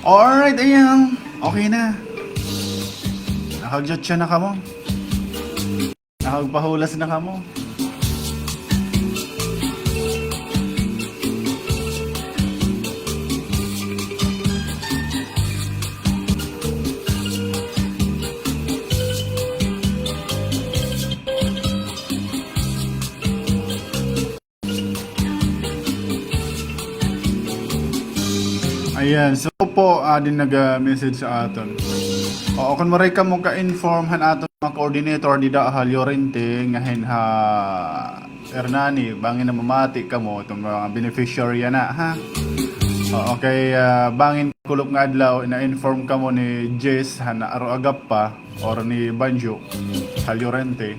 Alright, ayan. Okay na. Nakagchat-chat na kamo. Nakagpahulas na kamo. Ayan, so po, ah, din naga-message sa aton. Oo, kon waray kamo ka-inform han aton mga coordinator dida ha Llorente, ngahin ha Hernani, bangin namamati kamo, iton mga beneficiary yana, ha? Oo, kay, ah, bangin kakulop nga adlaw, na-inform kamo ni Jess, han Aro Agap pa, or ni Banjo, ha Llorente.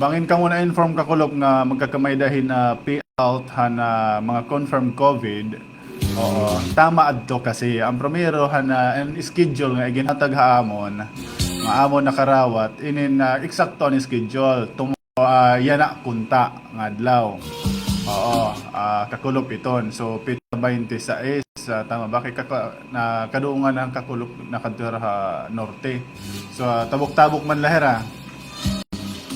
Bangin kamo na-inform kakulop nga magkakamay-ada hin, ah, payout han, ah, mga confirmed COVID. Oo, tama adto kasi an primero han, ah, an schedule nga iginhatag ha amon, nga amon nakarawat, inin, ah, eksakto an schedule. Tum-, ah, yana kunta nga adlaw. Oo, ah, kakulop iton. So, petsa baynte sais, ah, tama ba? Kay kaka-, na, kaduungan an kakulop nakadto ha norte. So, ah, tabok-tabok man la hira.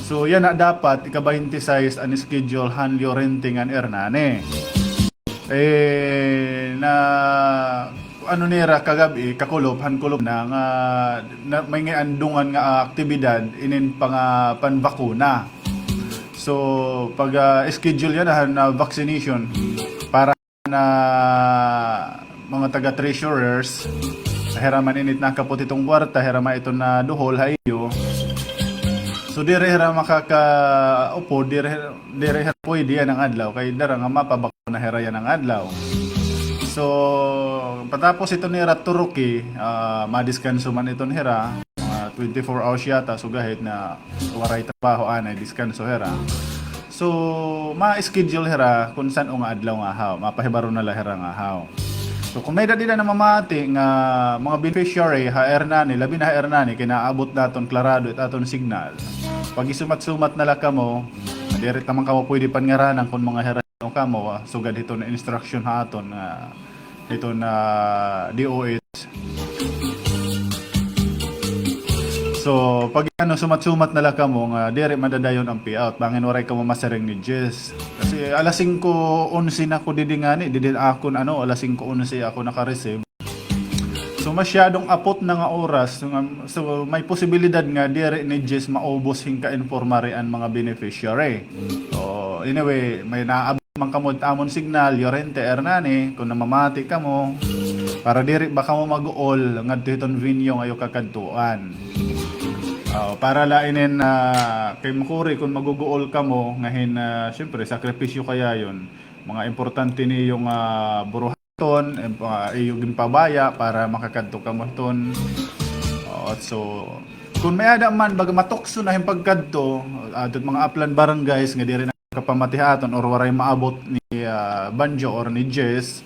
So, yana dapat ika-baynte sais an schedule han Llorente ngan Hernani. Eh, na, ano nira kagab-i, kakulop, han kulop na nga, na, may ngay-an dungan nga aktibidad inin panga-, panbakuna. So, pag, ah, schedule yana han, ah, vaccination para na mga taga-treasurers, hira man ini it nakapot hiton kwarta, hira man iton naduhol ha iyo. So, diri hira makakaupod, diri, diri hira pwede yana nga adlaw, kay dara nga mapabakuna hira yana nga adlaw. So, patapos iton nira turuki, ah, madiskanso man iton hira, mga twenty-four hours yata, so gahit na waray trabaho, anay diskanso hira. So, ma-schedule hira kun san-o nga adlaw nga haw, mapahibaro na la hira nga haw. So, kun may-ada dida namamati nga mga beneficiary ha Hernani, labi na ha Hernani, kay naabot naton klarado it aton signal. Pagisumat-sumat na la kamo, diri ta man kamo pwede pangaranan kun mga hira o kamo, ah, sugad hiton instruction ha aton nga hiton D O H. So, pag-ano, sumat-sumat na la kamo nga diri madadayon an payout, bangin waray kamo masiring ni Jess. Kasi alas singko onse na ako didi ngani, didi akon ano, alas singko onse ako naka-receive. So, masyadong apot na nga oras. So, nga, so, may posibilidad nga diri ni Jess maubos hin ka-informari an mga beneficiary. So, anyway, may naabot man kamo it amon signal, Llorente, Hernani, kun namamati kamo, para diri ba kamo maguol ngadto hiton venue nga iyo kakadtuan. Ah, para la inin, ah, kay makuri kun maguguol kamo, nga hin, ah, siyempre, sakripisyo kaya yon. Mga importante niyo nga buruhaton, em, ah, iyo ginpabaya para makakadto kamo hiton. Oo, so, kun may-ada man, baga matukso na hin pagkadto, ah, adto mga aplan barangays nga diri na kapamati ha aton or waray maabot ni, ah, Banjo or ni Jess.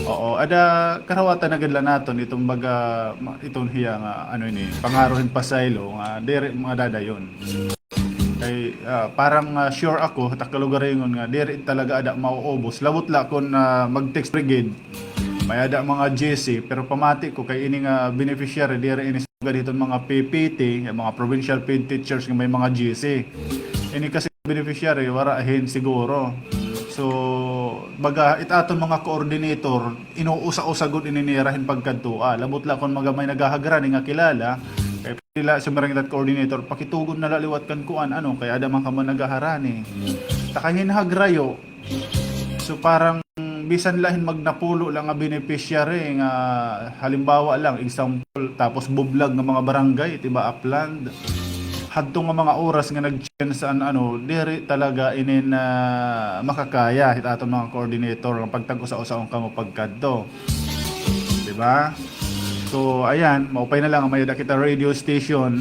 Oo, ada karawatan na gad la naton iton baga, ma-, iton hiya nga, ano ini, pangaro hin pasaylo nga diri madadayon. Kay, ah, parang, ah, sure ako, ta Kalugaringon nga, diri talaga ada mauubos. Labot la kun, ah, mag-text brigade, may-ada mga G C, pero pamati ko kay ini nga beneficiary, diri ini sugad hiton mga P P T, mga provincial paid teachers nga may mga G C. Ini kasi beneficiary, wara hin siguro. So, baga, it aton mga coordinator, inuusa-usa gud ini nira hin pagkadtoa. Labot la kun mga may nagahagrani nga kilala, kay pwede la siring it coordinator, pakitugon na la liwat kan kuan, ano, kay ada man kamo nagaharani. Ta kay hin hagrayo, so, parang bisan la hin magnapulo la nga beneficiary nga, halimbawa lang, example, tapos bublag nga mga barangay, it iba aplan. Hadto nga mga oras nga nag-change an ano, diri talaga inin, ah, makakaya hit aton mga coordinator nga pagtag-usa-usaon kamo pagkadto. Di ba? So, ayan, maupay na la nga may-ada kita radio station.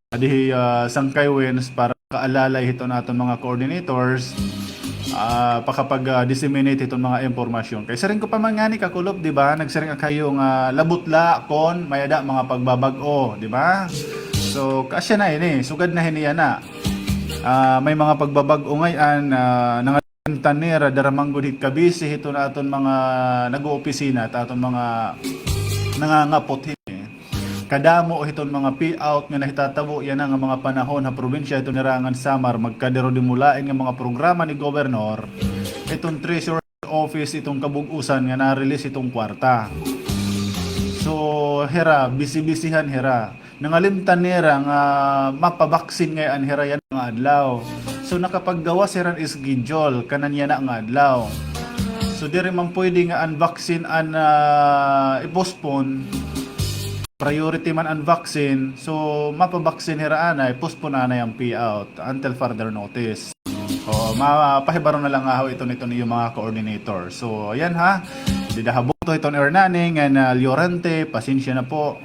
Adi hi, ah, Sangkay Winds para kaalalay hiton aton mga coordinators, ah, pakapag, ah, disseminate hiton mga impormasyon. Kay siring ko pa man ngani, Kakulop, di ba? Nagsiring ak ha iyo nga labot la kon may-ada mga pagbabag-o, di ba? So, kasya na ini, sugad na hini yana. Ah, may mga pagbabag-o ngay-an, ah, nangalimtan nira, dara man gud hit kabisi hiton aton mga nag-oopisina, ta aton mga nangangapot hini. Kadamo hiton mga payout nga nahitatabo yana nga mga panahon ha probinsya hiton Narangan, Samar, magkadiro-dimo lain nga mga programa ni Gobernador, hiton Treasury Office hiton kabug-osan nga na-release hiton kwarta. So, hira, bisi-bisihan hira. Nangalimtan nira nga mapabaksin ngay-an hira yana nga adlaw. So, nakapaggawas hira hin schedule kanan yana nga adlaw. So, diri man pwede nga an vaccine an, ah, i-postpone. Priority man an vaccine, so mapabaksin hira anay, postpone anay an payout until further notice. O, mapahibaro na la ngahaw iton, iton iyo mga coordinator. So, ayan ha. Dida ha bungto hiton Hernani ngan Llorente, pasensya na po.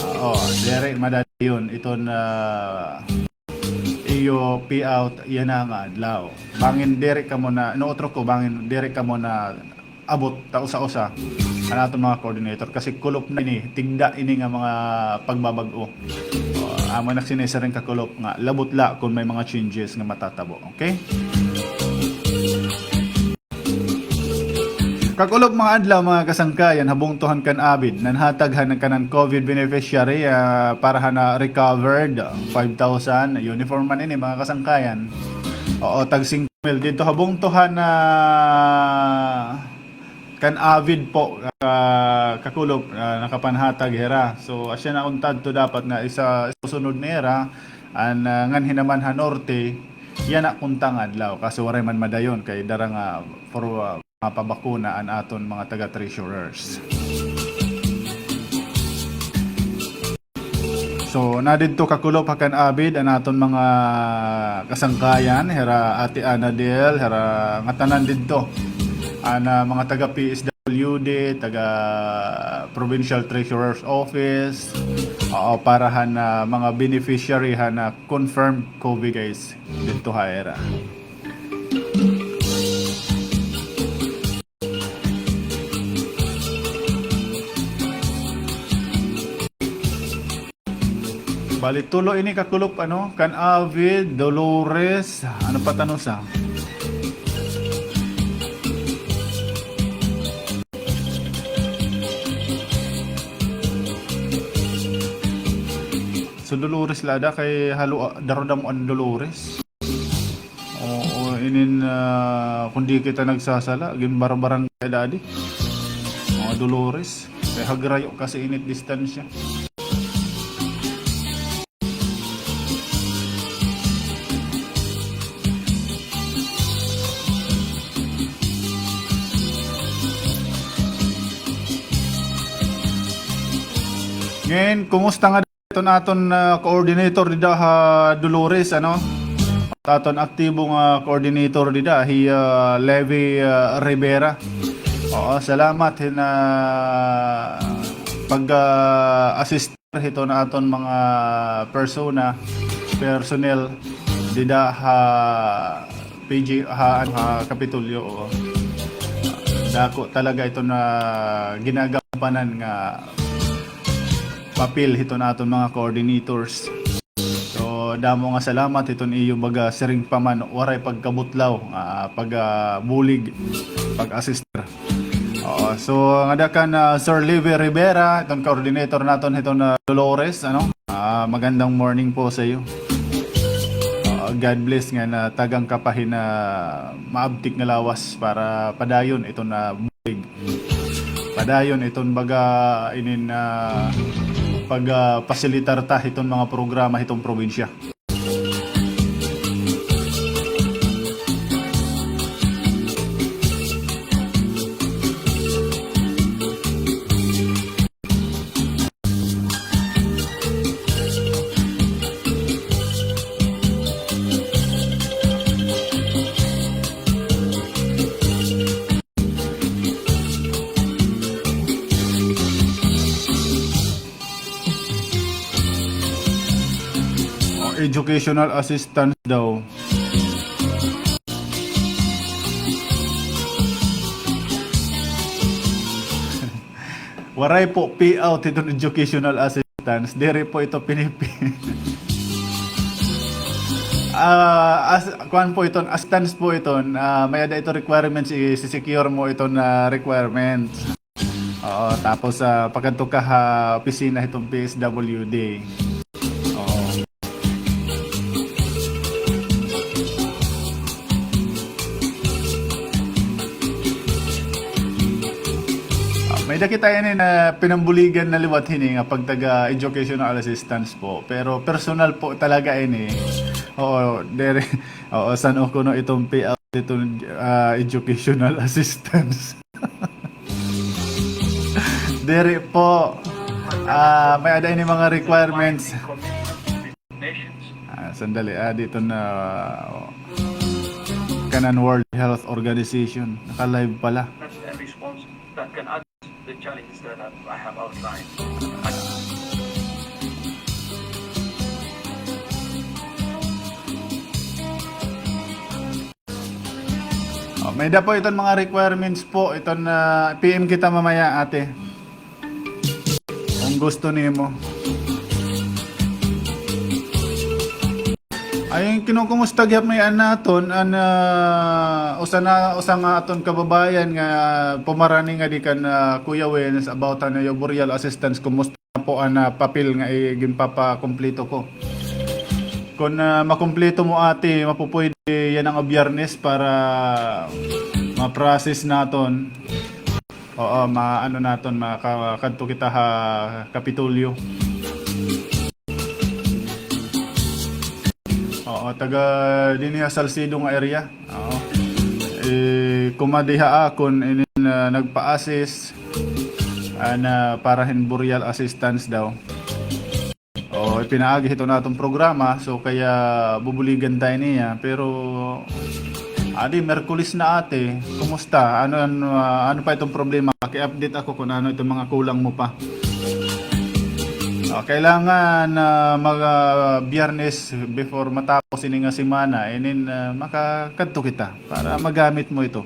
Ah, o, diri madadayon iton, ah, iyo payout yana nga adlaw. Bangin diri kamo na, inuutro ko, bangin diri kamo na abot ta usa-usa an aton mga coordinator, kasi kulop na ini, tigda ini nga mga pagbabag-o. O, amo na ak sinisiring, Kakulop, nga labot la kon may mga changes nga matatabo. Okay? Kakulop, mga adlaw, mga kasangkayan, ha bungto han kan-abid, nanhatag han kanan COVID beneficiary, ah, para han na-recovered, five thousand, uniform man ini, mga kasangkayan. Oo, tag singko mil didto ha bungto han, ah, kan Avid po, ah, kakulop, ah, nakapanhatag hira. So, asya na unta adto dapat nga isa, isusunod nira, an, ah, nganhi naman ha Norte, yana kunta nga adlaw. Kaso waray man madayon kay dara nga for, ah, mapabakuna an aton mga taga-treasurers. So, nadidto kakulop ha kan Avid an aton mga kasangkayan, hira Ate Anadel, hira ngatanan didto. An, ah, mga taga P S W D, taga Provincial Treasurer's Office, oo, para han, ah, mga beneficiary han, ah, confirmed COVID case didto ha ira. Bali, tulo ini kakulop, ano, kan Avid, Dolores, ano pa tano sa? So, Dolores la ada kay halo, ah, darudam an Dolores. Oo, inin, ah, kung di kita nagsasala, ginbarabarangay dadi. Mga Dolores. Kay hagrayo kasi init distansya. Ngayon, kumusta nga iton aton, ah, coordinator dida ha Dolores, ano? Aton aktibo nga coordinator dida, hi, ah, Levi, ah, Rivera. Oo, salamat hin, ah, pag, ah, assist hiton aton mga persona, personnel dida ha P G, ha, ha Kapitolyo, oo. Dako talaga iton, ah, ginagampanan nga papel hiton aton mga coordinators. So, damo nga salamat hiton iyo baga siring pa man, waray pagkabutlaw, ah, pag, ah, bulig, pag-assist. Oo, so, ngada kan, ah, Sir Levi Rivera, iton coordinator naton hiton, ah, Dolores, ano? Ah, magandang morning po sa iyo. Ah, God bless nga natagan ka pa hin, ah, maabtik nga lawas para padayon iton, ah, bulig. Padayon iton baga inin, ah, pag, ah, pasilitar ta hiton mga programa hiton probinsya. Oh, educational assistance daw. Waray po payout hiton educational assistance. Diri po ito pinipi-, ah, as-, kuan po iton, assistance po iton. Ah, may-ada ito requirements, i-secure mo iton, ah, requirements. Oo, tapos, ah, pagkadto ka ha opisina hiton P S W D. Oo. Ah, may-ada kita ini nga pinambuligan na liwat hini nga pagtaga educational assistance po. Pero personal po talaga ini. Oo, diri, oo, san-o kuno iton payout hiton, ah, educational assistance. Diri po. Ah, may-ada ini mga requirements. Ah, sandali, ah, dito na, oh. Kanan World Health Organization. Naka-live pala. That's a response that can address the challenges that I have outlined. Oh, may-ada po iton mga requirements po. Iton, ah, P M kita mamaya, ate. Kung gusto nimo. Ay, kinukumusta gihap may an naton, an, ah, usa na, usa nga aton kababayan nga pumarani ngadi kan, ah, Kuya Wins about han iyo burial assistance. Kumusta po an, ah, papel nga i-, ginpapakumpleto ko. Kon, ah, makumpleto mo, ate, mapupwede yana nga Biyernes para ma-process naton. Oo, ma-, ano naton, makakadto kita ha Kapitolyo. Oo, taga dinhi ha Salcedo nga area. Oo. Eh, kumadi ha akon, inin, ah, nagpa-assist, ah, na para hin burial assistance daw. O, ipinaagi hiton aton programa, so kaya bubuligan tayo niya. Pero, adi, Miyerkules na, ate. Kumusta? Ano, ano, ah, ano pa itong problema? Paki-update ako kung ano itong mga kulang mo pa. Ah, kailangan, ah, mga Biyernes before matapos ini nga semana, inin, ah, makakadto kita para magamit mo ito.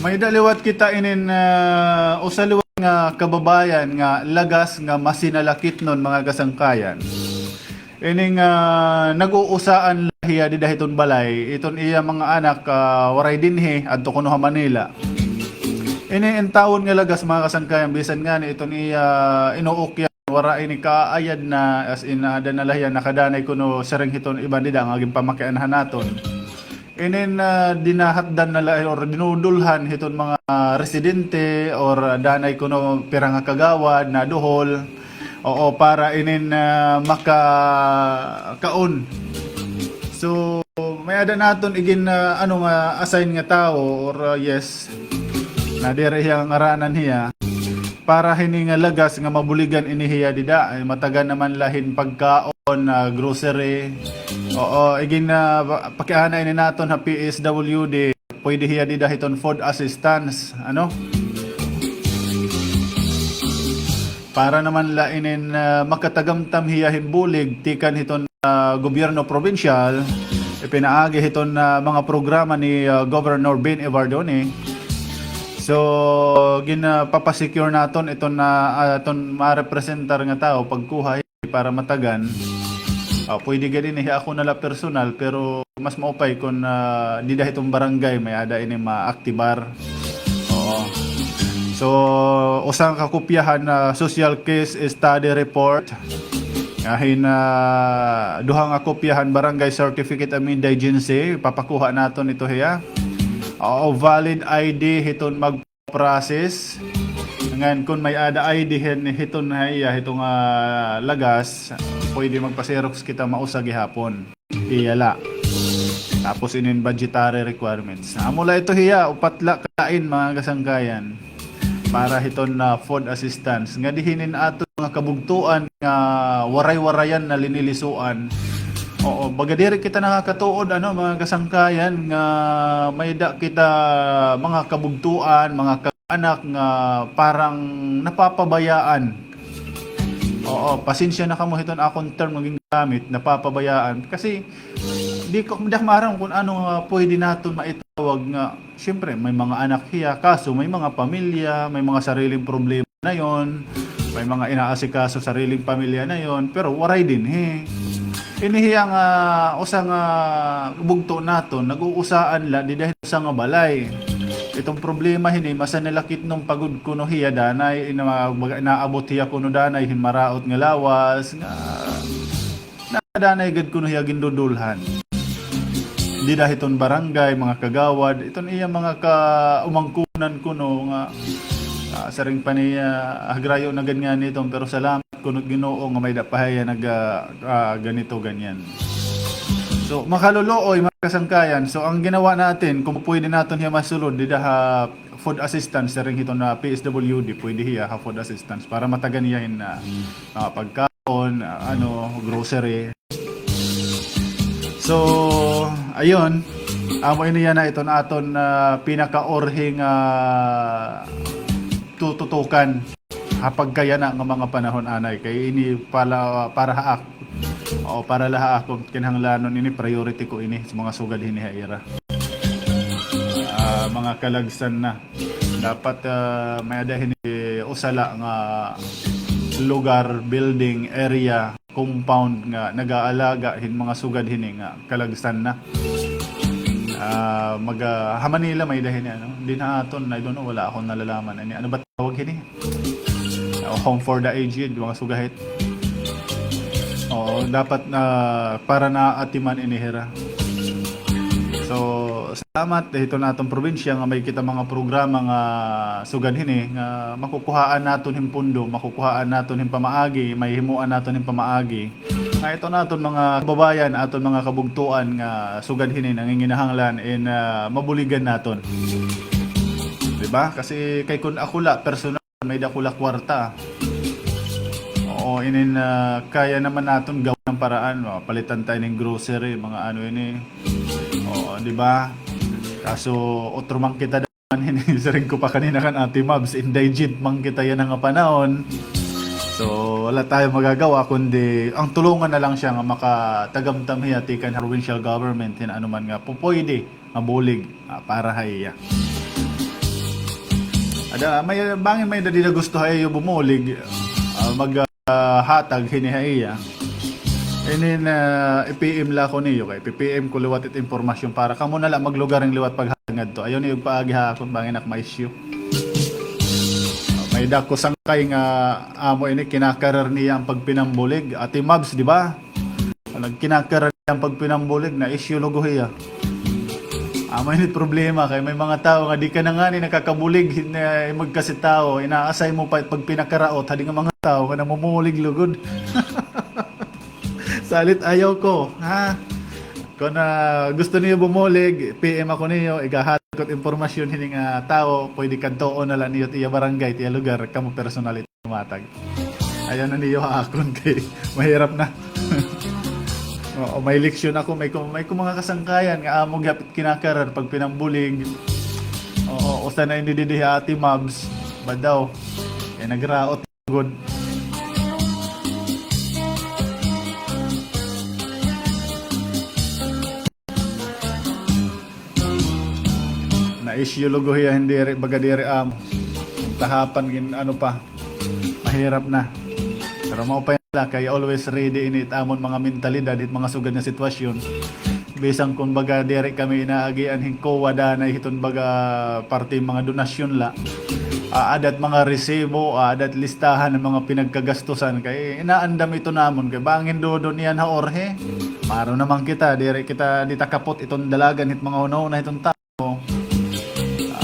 May-ada liwat kita inin, ah, usa liwat nga kababayan nga lagas nga masinalakitnon, mga kasangkayan. Ining, ah, nag-uusaan la hiya dida hiton balay, iton iya mga anak, ah, waray dinhi, adto kuno ha Manila. Ini intawon nga lagas, mga kasangkayan, bisan ngani iton iya inuukyan, wara ini kaayad na, as in, ada na la hiya, nakadanay kuno siring hiton iban dida nga ginpamakianhan naton. Inin, ah, dinahatdan na la or dinudulhan hiton mga residente or danay kuno pira nga kagawad na duhol. Oo, para inin, ah, makakaon. So, may-ada naton igin, ah, ano nga, assign nga tawo or, ah, yes. Na diri hiya ngaranan hiya. Para hini nga lagas nga mabuligan ini hiya dida, ay matagan naman la hin pagkaon, ah, grocery. Oo, igin, ah, pa-, pakiana ini naton ha P S W D, pwede hiya dida hiton food assistance, ano? Para naman la inin, ah, makatagamtam hiya hin bulig tikan hiton, ah, gobyerno probinsyal, ipinaagi hiton, ah, mga programa ni, ah, Governor Ben Evardone. So, gin, ah, papasecure naton iton, ah, aton marepresentar nga tawo pagkuha para matagan. Ah, pwede gad ini, ako na la personal, pero mas maupay kon, ah, dida hiton barangay may-ada ini maaktibar. Oo. So, usa nga kakopyahan na social case study report. Ahin, ah, duha nga kopyahan barangay certificate of indigency, papakuha naton ito hiya. Oo, valid I D hiton mag- process. Ngan kon may-ada I D hin hiton ha iya, hiton, ah, lagas, pwede magpa-xerox kita mausa gihapon. Iya la. Tapos inin budgetary requirements. Amo la ito hiya, upat la kalain, mga kasangkayan. Para hiton, ah, food assistance. Ngadi hinin aton mga kabugtoan nga waray-warayan na linilisuan. Oo, baga diri kita nakakatuod, ano, mga kasangkayan, nga may-ada kita mga kabugtoan, mga ka-, anak nga parang napapabayaan. Oo, pasensya na kamo hiton akon term nga gingamit, napapabayaan. Kasi di ko, di ako maaram kung ano nga pwede naton maitawag nga, siyempre, may mga anak hiya, kaso may mga pamilya, may mga sariling problema na yon, may mga inaasikaso sariling pamilya na yon, pero waray dinhi. Ini hiya nga usa nga bugto naton, nag-uusaan la dida hin usa nga balay. Itong problema hini, masinalakitnon pa gud kuno hiya danay, ina-, baga inaabot hiya kuno danay hin maraot nga lawas, nga nadanay gad kuno hiya gindudulhan. Dida hiton barangay, mga kagawad, iton iya mga kaumangkunan kuno nga, ah, siring pa niya, ah, hagrayo na gad ngani iton, pero salamat kuno Ginoo nga may-ada pa hiya nag, ah, ah, ganito, ganyan. So, makaluluoy, mga kasangkayan. So, ang ginawa natin, kung pwede naton hiya masulod, dida ha food assistance, siring hiton na P S W D, pwede hiya ha food assistance para matagan hiya hin, ah, ah, pagkaon, ah, ano, grocery. So, ayun, amo ini yana iton aton, ah, pinakaurhi nga, ah, tututukan ha pagkayana nga mga panahon anay kay ini pala para ha ak-, o para la ha akon kinahanglanon ini, priority ko ini sa mga sugad hini ha ira. Ah, mga kalagsan na. Dapat, ah, may-ada hini usa la nga lugar, building, area, compound nga nag-aalaga hin mga sugad hini nga kalagsan na. Ah, maga-, ha Manila may-ada hini, ano? Dinha aton, I don't know, wala akon nalalaman. Ani, ano ba tawag hini? home for the aged, mga sugahit. Oo, dapat na para naatiman ini hira. So, salamat hiton aton probinsya nga may kita mga programa nga sugad hini nga makukuhaan naton hin pundo, makukuhaan naton hin pamaagi, mahihimuan naton hin pamaagi. Nga iton aton mga kababayan, aton mga kabugtoan nga sugad hini nanginginahanglan in, ah, mabuligan naton. Di ba? Kasi kay kun ako la, personal, may-ada ako la kwarta. Oo, inin, ah, kaya naman naton gawan ng paraan. O, palitan tayo ng grocery, mga ano ini. Oo, di ba? Kaso, otro man kita naman, ini, siring ko pa kanina kan Ate Mabs, indigent man kita yana nga panahon. So, wala tayo magagawa, kundi ang tulungan na lang siya nga makatagamtam hiya tikang provincial government, hin ano man nga pupwede nga bulig, ah, para ha iya. Ada, may, bangin may-ada dida gusto ha iyo bumulig, ah, mag, ah, hatag hini ha iya. Inin, ah, i-P M la ako niyo, kay i-P M ko liwat it impormasyon para kamo na la maglugaring liwat paghatag ngadto. Ayaw niyo paagi ha akon, bangin ak ma-issue. Ah, may-ada ko sangkay nga amo ini, kinakarar niya ang pagpinambulig. Ate Mabs, di ba? Nagkinakarar niya ang pagpinambulig, na-issue lugo hiya. Amo ini problema, kay may mga tawo nga di ka na ngani nakakabulig, hin-, eh, magkasi tawo, inaasay mo pa pagpinakaraot, hadi nga mga tawo nga namumulig lugod. Salit ayaw ko, ha? Kon, ah, gusto niyo bumulig, P M ako niyo, igahatag ko it impormasyon hini nga tawo, pwede kadtuon na la niyo it iya barangay, it iya lugar, kamo personal it matag. Ayaw na niyo ha akon kay mahirap na. Oo, may leksyon ako, may ku-, may ku mga kasangkayan nga amo gihap it kinakarar pagpinambulig. Oo, usa na ini didi hi Ate Mabs, badaw. Kay nagraot gud. Na-issue lugo hiya, hin diri, baga diri amo. Tahapan gin-ano pa. Mahirap na. Pero mao pa la, kay always ready ini it amon mga mentalidad hit mga sugad nga sitwasyon. Bisan kon baga diri kami inaagian hin COA danay hiton baga parte mga donasyon la. Aada it mga resibo, aada it listahan hin mga pinagkagastusan kay inaandam ito namon kay bangin dodon iyan ha urhi. Maro naman kita, diri kita, di ta kapot iton dalagan hit mga hunahuna hiton tawo.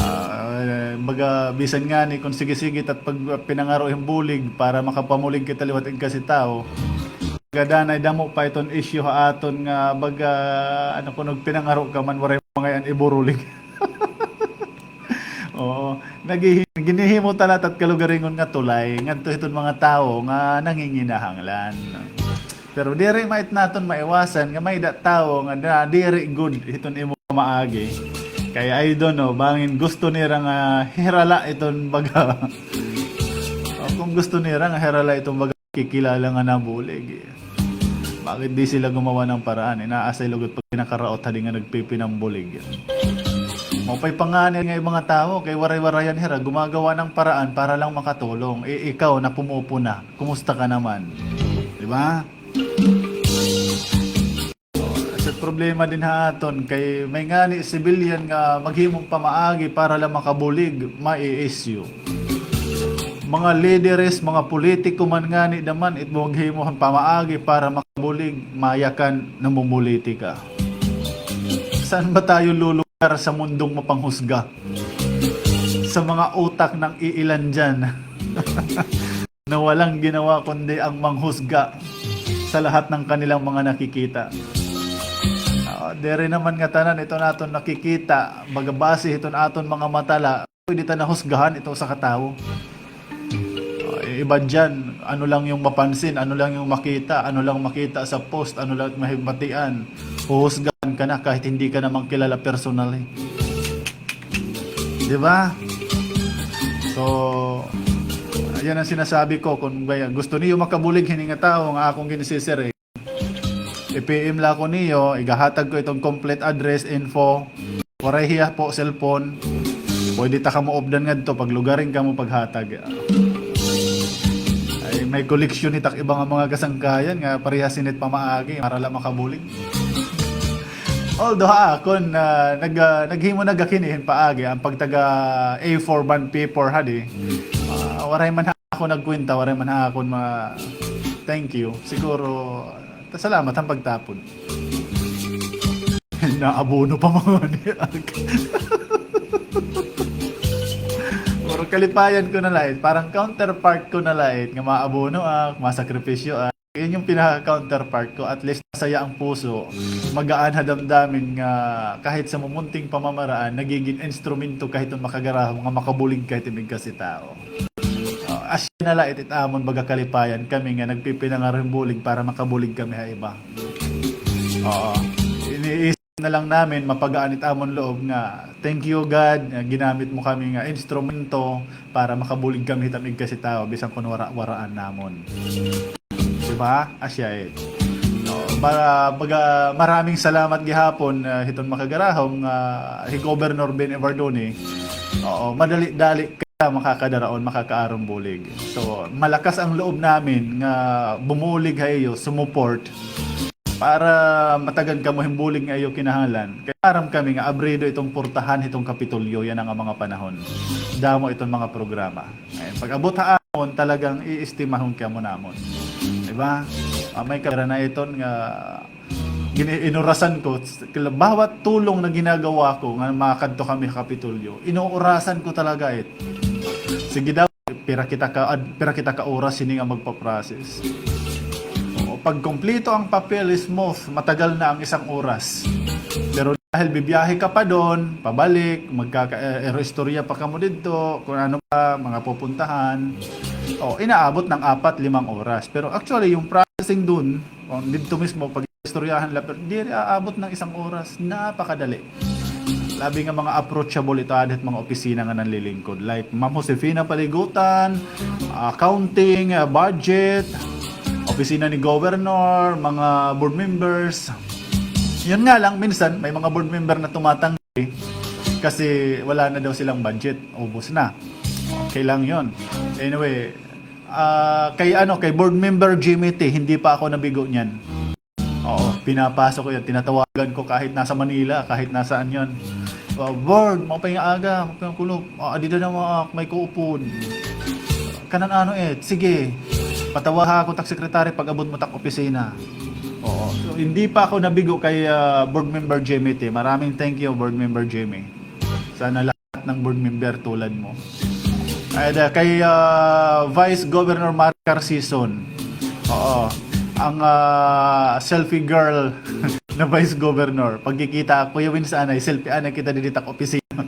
Ah, baga, bisan ngani kon sige-sige tat pagpinangaro hin bulig para makapamulig kita liwat igkasi tawo. Baga danay damo pa iton issue ha aton nga baga, ano, kon nagpinangaro ka man, waray mangayan iburulig. Oo. Naghihi-, ginhihimo ta la tat kalugaringon nga tulay ngadto hiton mga tawo nga nanginginahanglan. Pero diri man it naton maiwasan nga may-ada tawo nga na diri gud hiton imo pamaagi. Kay I don't know, bangin gusto nira nga hira la iton baga. O kon gusto nira nga hira la iton baga kikilala nga nabulig. Bakit di sila gumawa ng paraan? Inaasay lugo it pagpinakaraot hadi nga nagpipinambulig. Maupay pa ngani nga iba nga tawo, kay waray-warayan hira, gumagawa ng paraan para lang makatulong. I-, ikaw na pumupuna, kumusta ka naman? Di ba? Sa problema din ha aton, kay may ngani civilian nga maghimong pamaagi para lang makabulig, mai-issue. Mga lideres, mga politiko man ngani daman, it maghimo han pamaagi para makabulig, mayakan, namumulitika. Saan ba tayo lulugar sa mundong mapanghusga? Sa mga utak ng iilan dyan. Na walang ginawa kundi ang manghusga sa lahat ng kanilang mga nakikita. Ah, diri naman nga tanan iton aton nakikita, baga base hiton aton mga mata la, pwede ta nahusgahan ito sa katawo. Ah, iba dyan, ano lang yung mapansin, ano lang yung makita, ano lang makita sa post, ano lang mahibatian. Huhusgahan ka na kahit hindi ka naman kilala personally. Di ba? So, ayan ang sinasabi ko, kung gusto niyo makabulig hini nga tawo nga akong ginsisiring, i-P M la ako niyo, igahatag ko iton complete address, info, waray hiya po cellphone, pwede ta kamo updan ngadto, paglugaring kamo paghatag. Ay, may koleksyon hit ak iba nga mga kasangkayan nga parehas hini it pamaagi para la makabulig. Although ha akon, ah, nag-, ah, naghimo na gud ak hini hin paagi, an pagtaga A four bond paper hadi. Ah, waray man ha ako nagkwenta, waray man ha akon ma-, thank you. Siguro, ta-, salamat han pagtapon. Naabono pa man ngani. Pero kalipayan ko na la it, parang counterpart ko na la it, nga maabono ak, masakripisyo ak. Yun yung pinaka-counterpart ko. At least, masaya ang puso, magaan ha damdamin nga kahit sa mumunting pamamaraan, nagigin instrumento ka hiton makagarahom nga makabulig ka hiton igkasi tawo. Oh, asya na la it, it amon baga kalipayan kami nga nagpipinangaro hin bulig para makabulig kami ha iba. Oo. Iniisip na lang namin, mapagaan it amon loob nga, "Thank you, God, nga ginamit mo kami nga instrumento para makabulig kami hiton igkasi tawo, bisan kon wara-waraan namon." Di ba? Asya it. Oo, para, baga, maraming salamat gihapon, ah, hiton makagarahom nga hi Governor Ben Evardone. Oo, madali-dali ka makakadaraon, makakaaron bulig. So, malakas ang loob namin nga bumulig ha iyo, sumuport, para matagan kamo hin bulig nga iyo kinahanglan. Kay aram kami nga abrido iton portahan hiton Kapitolyo yana nga mga panahon. Damo iton mga programa. Ay, pag-abot ha amon, talagang iistimahon kamo namon. Di ba? Ah, may kamera na iton nga gini-, inurasan ko, bawat tulong na ginagawa ko nga makadto kami ha Kapitolyo, inuurasan ko talaga it. Sige daw, pira kita ka, ad-, pira kita ka oras hini nga magpa-process. Oo, pag kumpleto ang papel, smooth, matagal na ang isang oras. Pero dahil bibiyahe ka pa doon, pabalik, magkaka-, eh, istorya pa kamo didto, kung ano pa, mga pupuntahan. O, inaabot ng apat, limang oras. Pero actually, yung processing doon, o, didto mismo, pag istoryahan la, pero diri aabot ng isang oras. Napakadali. Labi nga mga approachable ito, aada hit mga opisina nga nanlilingkod. Like, Ma'am Josefina Paligutan, accounting, ah, budget, opisina ni Governor, mga board members. Yun nga lang, minsan, may mga board member na tumatanggi kasi wala na daw silang budget. Ubos na. Okay lang yun. Anyway, ah, kay ano, kay board member Jimmy T, hindi pa ako nabigo niyan. Oo, pinapasok ko yan. Tinatawagan ko kahit nasa Manila, kahit nasaan yan. "Ah, board, maupay nga aga, maupay nga kulop. Ah, adi na naman, ah, may kuupod." Kanan ano eh, sige. Patawaha ako tak secretary pag-abot mo tak opisina. Oo. So, hindi pa ako nabigo kay, ah, board member Jimmy T. Maraming thank you, board member Jimmy. Sana lahat ng board member tulad mo. Ay, da, kay, ah, Vice Governor Maricar Sison. Oo. Ang, ah, selfie girl na Vice Governor. Pagkikita, Kuya Wins, anay, selfie, anay kita didi tak opisina.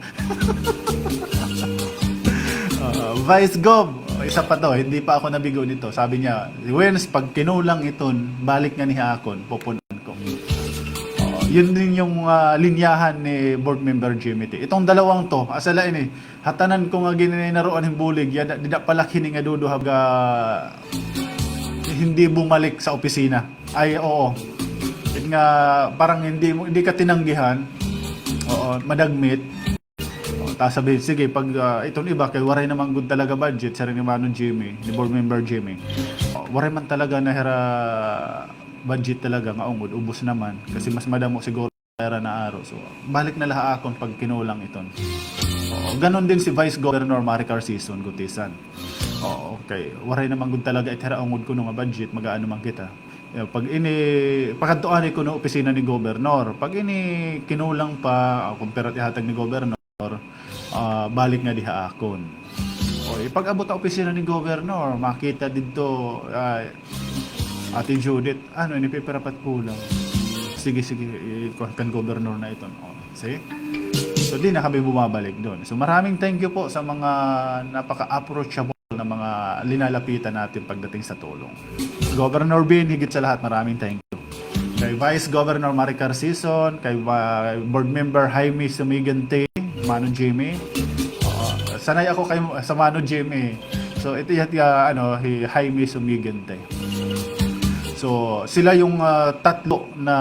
Ah, Vice Gov, isa pa to, hindi pa ako nabigo nito. Sabi niya, "Wins, pag kinulang iton, balik ngani ha akon, pupun-an ko." Oo, yun din yung, ah, linyahan ni Board Member Jimmy T. Itong dalawang to, asala ini, ha tanan ko nga gininaroan hin bulig, yada, dida pa la hini nga duduha nga hindi bumalik sa opisina. Ay, oo. Yun nga, parang hindi mo, hindi ka tinanggihan. Oo, madagmit. O, ta sabihin, sige, pag, ah, iton iba, kay waray naman gud talaga budget, siring ni Mano Jimmy, ni Board Member Jimmy. O, waray man talaga na hira budget talaga nga ungod, ubos naman. Kasi mas madamo siguro hira naaro. So, balik na la ha akon pag kinulang iton. O, ganon din si Vice Governor Maricar Sison Gutisan. O, okay. Waray naman gud talaga it hira ungod kuno nga budget, mag-aano man kita. Ya, pag ini, pakadto anay kuno opisina ni Governor. Pag ini kinulang pa, ah, kung pira it ihatag ni Governor, ah, balik ngadi ha akon. O, ipag-abot ha opisina ni Governor, makita didto, ah, Ate Judith, ano, ini pipira pa it kulang. Sige, sige, i-, kuan kan Governor na iton. O, see? So, di na kami bumabalik doon. So, maraming thank you po sa mga napaka-approachable na mga linalapitan natin pagdating sa tulong. Governor Bin, higit sa lahat, maraming thank you. Kay Vice Governor Maricar Sison, kay, ah, Board Member Jaime Sumigente, Mano Jimmy. Oo, sanay ako kay, sa Mano Jimmy. So, ito yung, ah, ano, hi Jaime Sumigente. So, sila yung, ah, tatlo na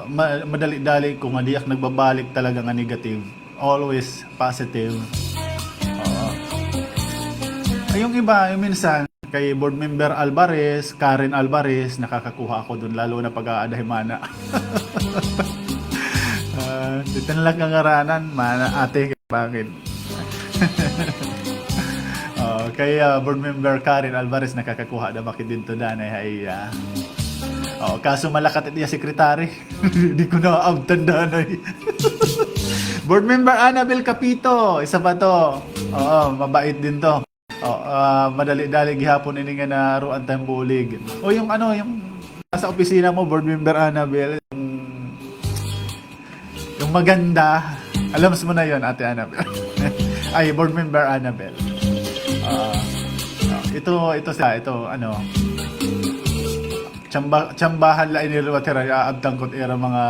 ma-, madali-dali ko nga di ak nagbabalik talaga nga negative. Always positive. Oo. Ay, yung iba, yung minsan, kay Board Member Alvarez, Karen Alvarez, nakakakuha ako dun, lalo na pag aada hi Mana. Ah, dito na lang kangaranan, Mana, ate, bakit? Ah, Kay, ah, board member Karen Alvarez nakakakuha na makit didto danay ha iya. Oo, kaso malakat it iya secretary. Di ko naabtan danay. Board member Annabel Capito, isa pa to. Oo, mabait din to. O, ah, madali-dali gihapon ini nga naruan tayong bulig. O, yung ano, yung nasa opisina mo, board member Annabel, yung, yung maganda. Alam mo na yon, Ate Annabel. Ay, board member Annabel. Ah, ah, ito, ito sa, ito, ano, tsamba-, tsambahan la ini liwat hira, aabtan ko it ira mga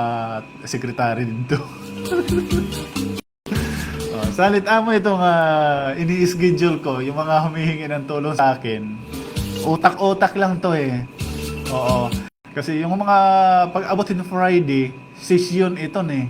secretary didto. Oh, salit amo ito nga ini-schedule ko, yung mga humihingi ng tulong sa akin. Utak-utak lang to eh. Oo. Kasi yung mga pag-abot hin Friday, session ito ni.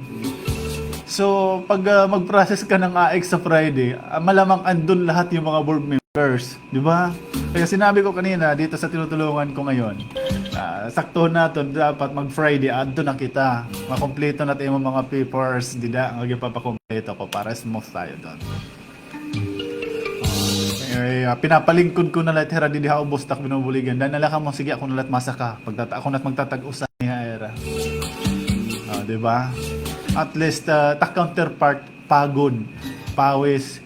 So, pag, ah, mag-process ka ng A X sa Friday, ah, malamang andun lahat yung mga board members. Di ba? Kaya sinabi ko kanina, dito sa tinutulungan ko ngayon, ah, sakto na to, dapat mag-Friday, adto na kita. Makumpleto na tayo mga papers, dida, nga gipapakumpleto ko para smooth tayo doon. Ay, ah, pinapalingkod ko na lahat, hira, didi ha ubos, tak binubuligan. Dahil nalaka mo, sige, ako na lahat masaka. Pagtata-, ako na magtatag-usa niya, era. Ah, di ba? At least, ah, tak counterpart, pagod, pawis,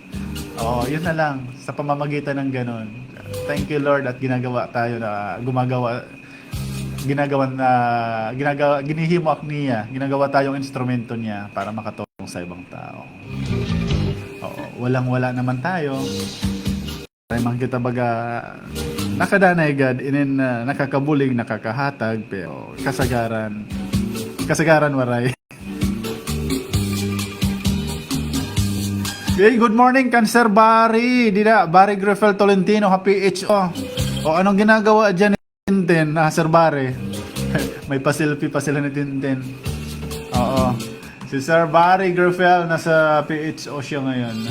Oo, yun na lang, sa pamamagitan ng ganun. Thank you, Lord, at ginagawa tayo na, gumagawa, ginagawa na, ginagawa, ginihimo ak niya, ginagawa tayong instrumento niya para makatulong sa ibang tao. Oo, walang-wala naman tayo. Ay, man kita baga, nakadanay gad, inin, ah, nakakabulig, nakakahatag, pero kasagaran, kasagaran waray. Hey, good morning kan Sir Barry. Dida, Barry Griffel Tolentino ha P H O. O, anong ginagawa diyan ni Tintin? Ah, Sir Barry. May pa-selfie pa sila ni Tintin. Oo. Si Sir Barry Griffel nasa P H O siya ngayon.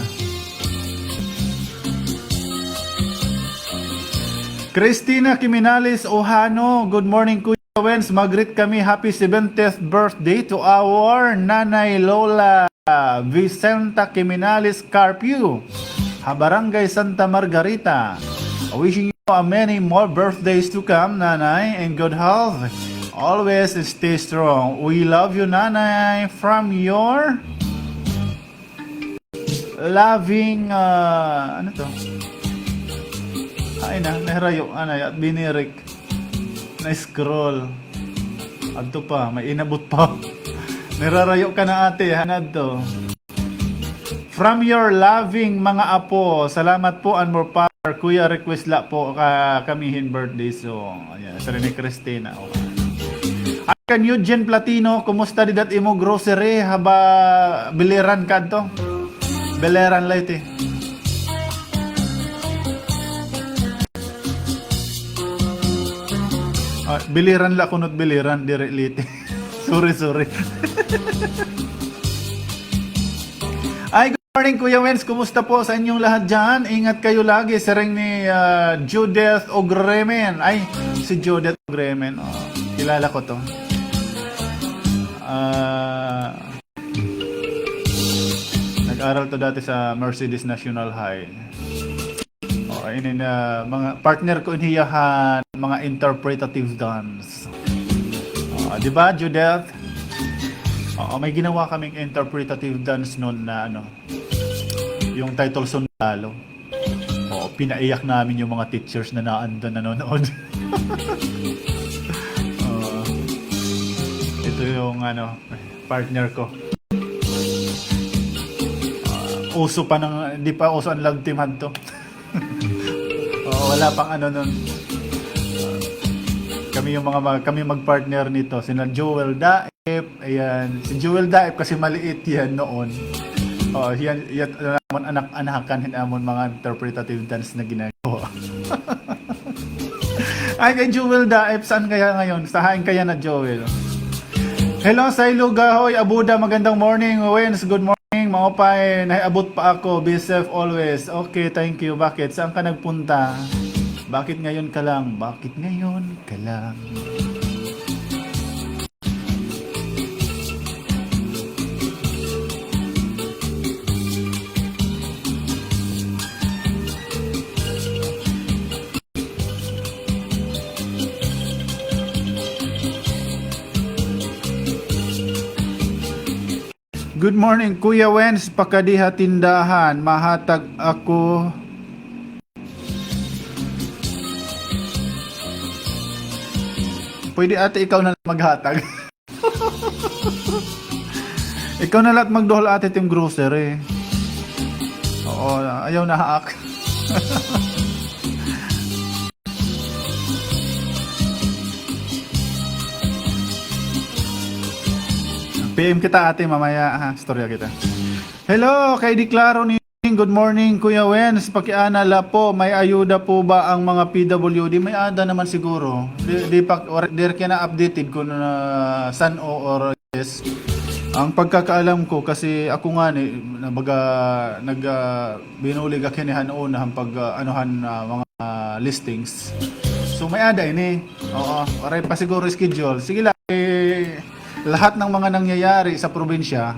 Christina Kiminales Ohano, good morning, Kuya Wens. Mag-greet kami. Happy seventieth birthday to our Nanay Lola Vicenta Kiminales Carpio, ha Barangay Santa Margarita. Wishing you a many more birthdays to come, Nanay, and good health. Always stay strong. We love you, Nanay. From your loving, ah, ano to? Ay na, nahirayo, ano, at binirik. Na-scroll. Adto pa, may inabot pa. Nirarayo ka na, ate, ha, na adto. From your loving mga apo. Salamat po and more power. Kuya, request la po ka, kami hin birthday song. Ayan, sa ni Christina. Okay. Ay, kan Eugene Platino, kumusta dida it imo grocery? Haba biliran ka adto? Biliran la ito eh. Ah, biliran la kuno it biliran, diri Leyte. Sorry, sorry. Ay, good morning, Kuya Wens. Kumusta po sa inyong lahat diyan? Ingat kayo lagi, siring ni, ah, Judith Ogremen. Ay, si Judith Ogremen. Oh, kilala ko to. Ah, nag-aral to dati sa Mercedes National High. O, ini na, mga partner ko ini ha mga interpretative dance. O, di ba, Judith? Oo, may ginawa kaming interpretative dance noon na ano, yung title Sundalo. Oo, pinaiyak namin yung mga teachers na naandun nanonood. Oo. Ito yung ano, partner ko. Ah, uso pa ng, di pa uso ang love team hadto. Oo, wala pang ano nun. Ah, kami yung mga mag-, kami mag-partner nito. Sina Joel Daep, ayan. Si Joel Daep kasi maliit yan noon. Oo, yan, yan, amon anak-anakan hin amon mga interpretative dance na ginagawa. Ay, kay Joel Daep, saan kaya ngayon? Sa hain kaya na, Joel? Hello, Saylo Gahoy Abuda, magandang morning. Wens, good morning. Maupay, nahiabot pa ako. Be safe always. Okay, thank you. Bakit? Saan ka nagpunta? Bakit ngayon ka lang? Bakit ngayon ka lang? Good morning, Kuya Wens, pakadi ha tindahan, mahatag ako. Pwede ate, ikaw na lang maghatag. Ikaw na la't magduhol ate tim grocery. Oo, ayaw na haak. P M kita ate mamaya ha, istorya kita. Hello, kay Diklaro ni Good morning, Kuya Wens. Pakiana la po, may ayuda po ba ang mga P W D? May ada naman siguro. Di, di pa, or, di kaya na updated kung, ah, san-o or yes. Ang pagkakaalam ko, kasi ako nga ni, nabaga, nag, ah, binulig ako ni han una, han pag, ah, anuhan, ah, mga, ah, listings. So, may ada ini. Oo, waray pa siguro schedule. Sige lang, eh, lahat ng mga nangyayari sa probinsya,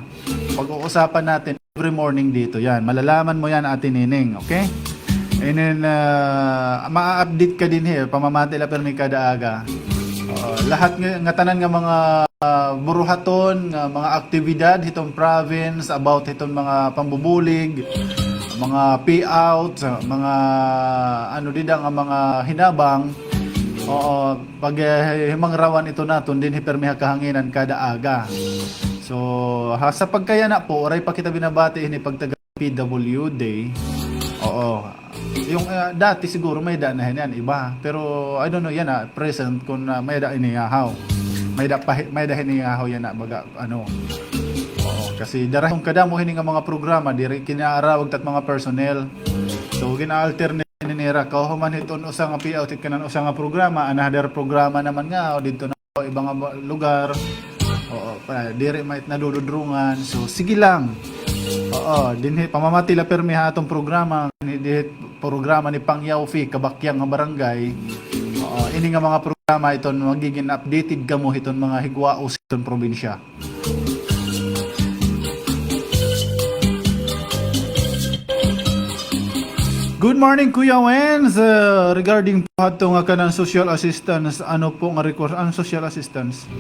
pag-uusapan natin every morning dito. Yan, malalaman mo yan, Ate Nining, okay? And then, ah, ma-update ka din here, pamamati la permi kada aga. Oo, lahat nga, ngatanan nga mga, ah, buruhaton, nga mga aktibidad hiton province, about hiton mga pambubulig, mga payout, mga ano dida nga mga hinabang. Oo, pag, eh, himangrawan ito naton dinhi permi ha kahanginan kada aga. So, ha, sa pagkayana po, waray pa kita binabati ini pagtaga P W D. Oo. Yung, ah, dati siguro may da na hinan iba. Pero, I don't know, yana, present, kung, ah, may da ini hahaw. May da pa, may da hini hahaw yana, baga, ano. Oo, kasi dara hini kadamo hini nga mga programa, diri kinaarawag tat mga personnel. So, gina-alternate nira, kahuman hiton usa nga payout, hit kanan usa nga programa, another programa naman nga, o didto na iba nga ba-, lugar. Oo, pa, diri mait nadududrungan. So, sige lang. Oo, dinhi, pamamati la permi ha aton programa, ni, dinhi programa ni Pangyaw Fi, kabakyang nga barangay. Oo, ini nga mga programa iton magigin updated kamo hiton mga higwaos hiton probinsya. Good morning, Kuya Wens. Uh, regarding po hadto nga kanan social assistance, ano po nga request an social assistance?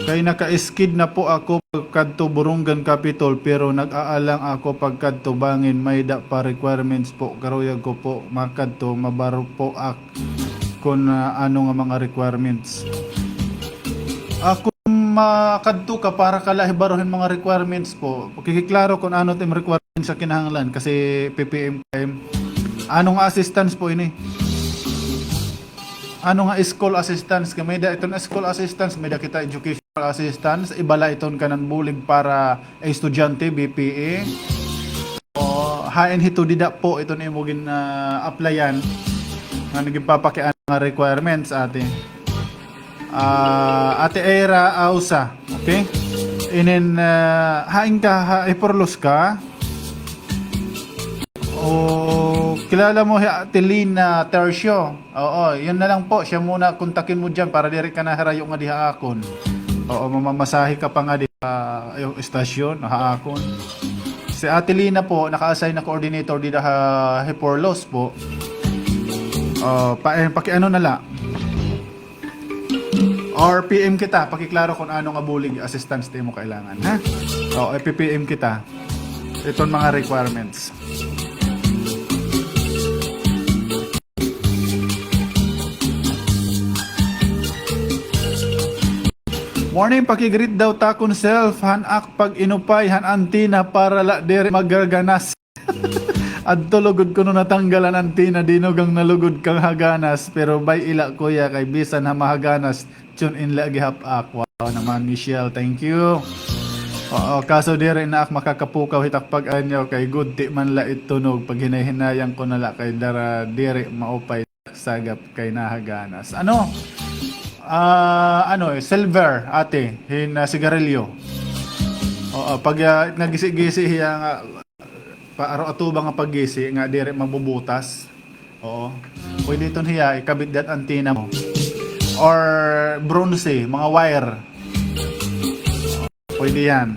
Kay naka-skid na po ako pagkadto Borongan Capitol, pero nag-aalang ako pagkadto bangin may da pa requirements po. Karuyag ko po makadto, mabaro po ak kon, ah, ano nga mga requirements. Ah, kon makadto ka para ka la hibaro hin mga requirements po, pakikiklaro kon ano it im requirements nga kinahanglan kasi P P M ka. Ano nga assistance po ini? Ano nga school assistance? Kay may da iton school assistance, may da kita educational assistance, iba la iton kanan bulig para estudyante, B P E. O, hain hito dida po iton imo gin, ah, applyan nga ginpapakiana nga requirements, ate. Ah, Ate Era Ausa, okay? Inin, ah, hain ka, ha, Hiporlos ka? O, kilala mo hi Ate Lina Tercio? Oo, yun na lang po. Siya muna, kontakin mo diyan para diri ka na hirayo ngadi ha akon. Oo, mamamasahe ka pa ngadi ha, ah, istasyon, ha akon. Si Ate Lina po, naka-assign na coordinator dida ha Hiporlos po. O, pa, eh, pakiano na la. Or P M kita, pakiklaro kon ano nga bulig assistance it imo kailangan, ha? O, i-P M kita. Iton mga requirements. Morning, paki-greet daw ta kon self, han ak pag-inupay han antenna para la diri maghaganas. Adto lugod kuno natanggal an antenna, dinugang na lugod kang haganas, pero bay-i la kuya kay bisan ha mahaganas, tune in lagi ha ak. Wow naman, Michelle, thank you. Oo, kaso diri na ak makakapukaw hit ak pag-anyaw kay gudti man la it tunog, paghinay-hinayan ko na la kay dara diri maupay. Sagap kay nahaganas. Ano? Ah, ano, eh, silver, ate, hin, ah, sigarilyo. Oo, pag, ah, nagisi-gisi hiya nga, pa, aro-, atubang nga paggisi nga diri mabubutas. Oo. Pwede iton hiya, ikabit dat antenna mo. Or bronze, mga wire. Pwede yan.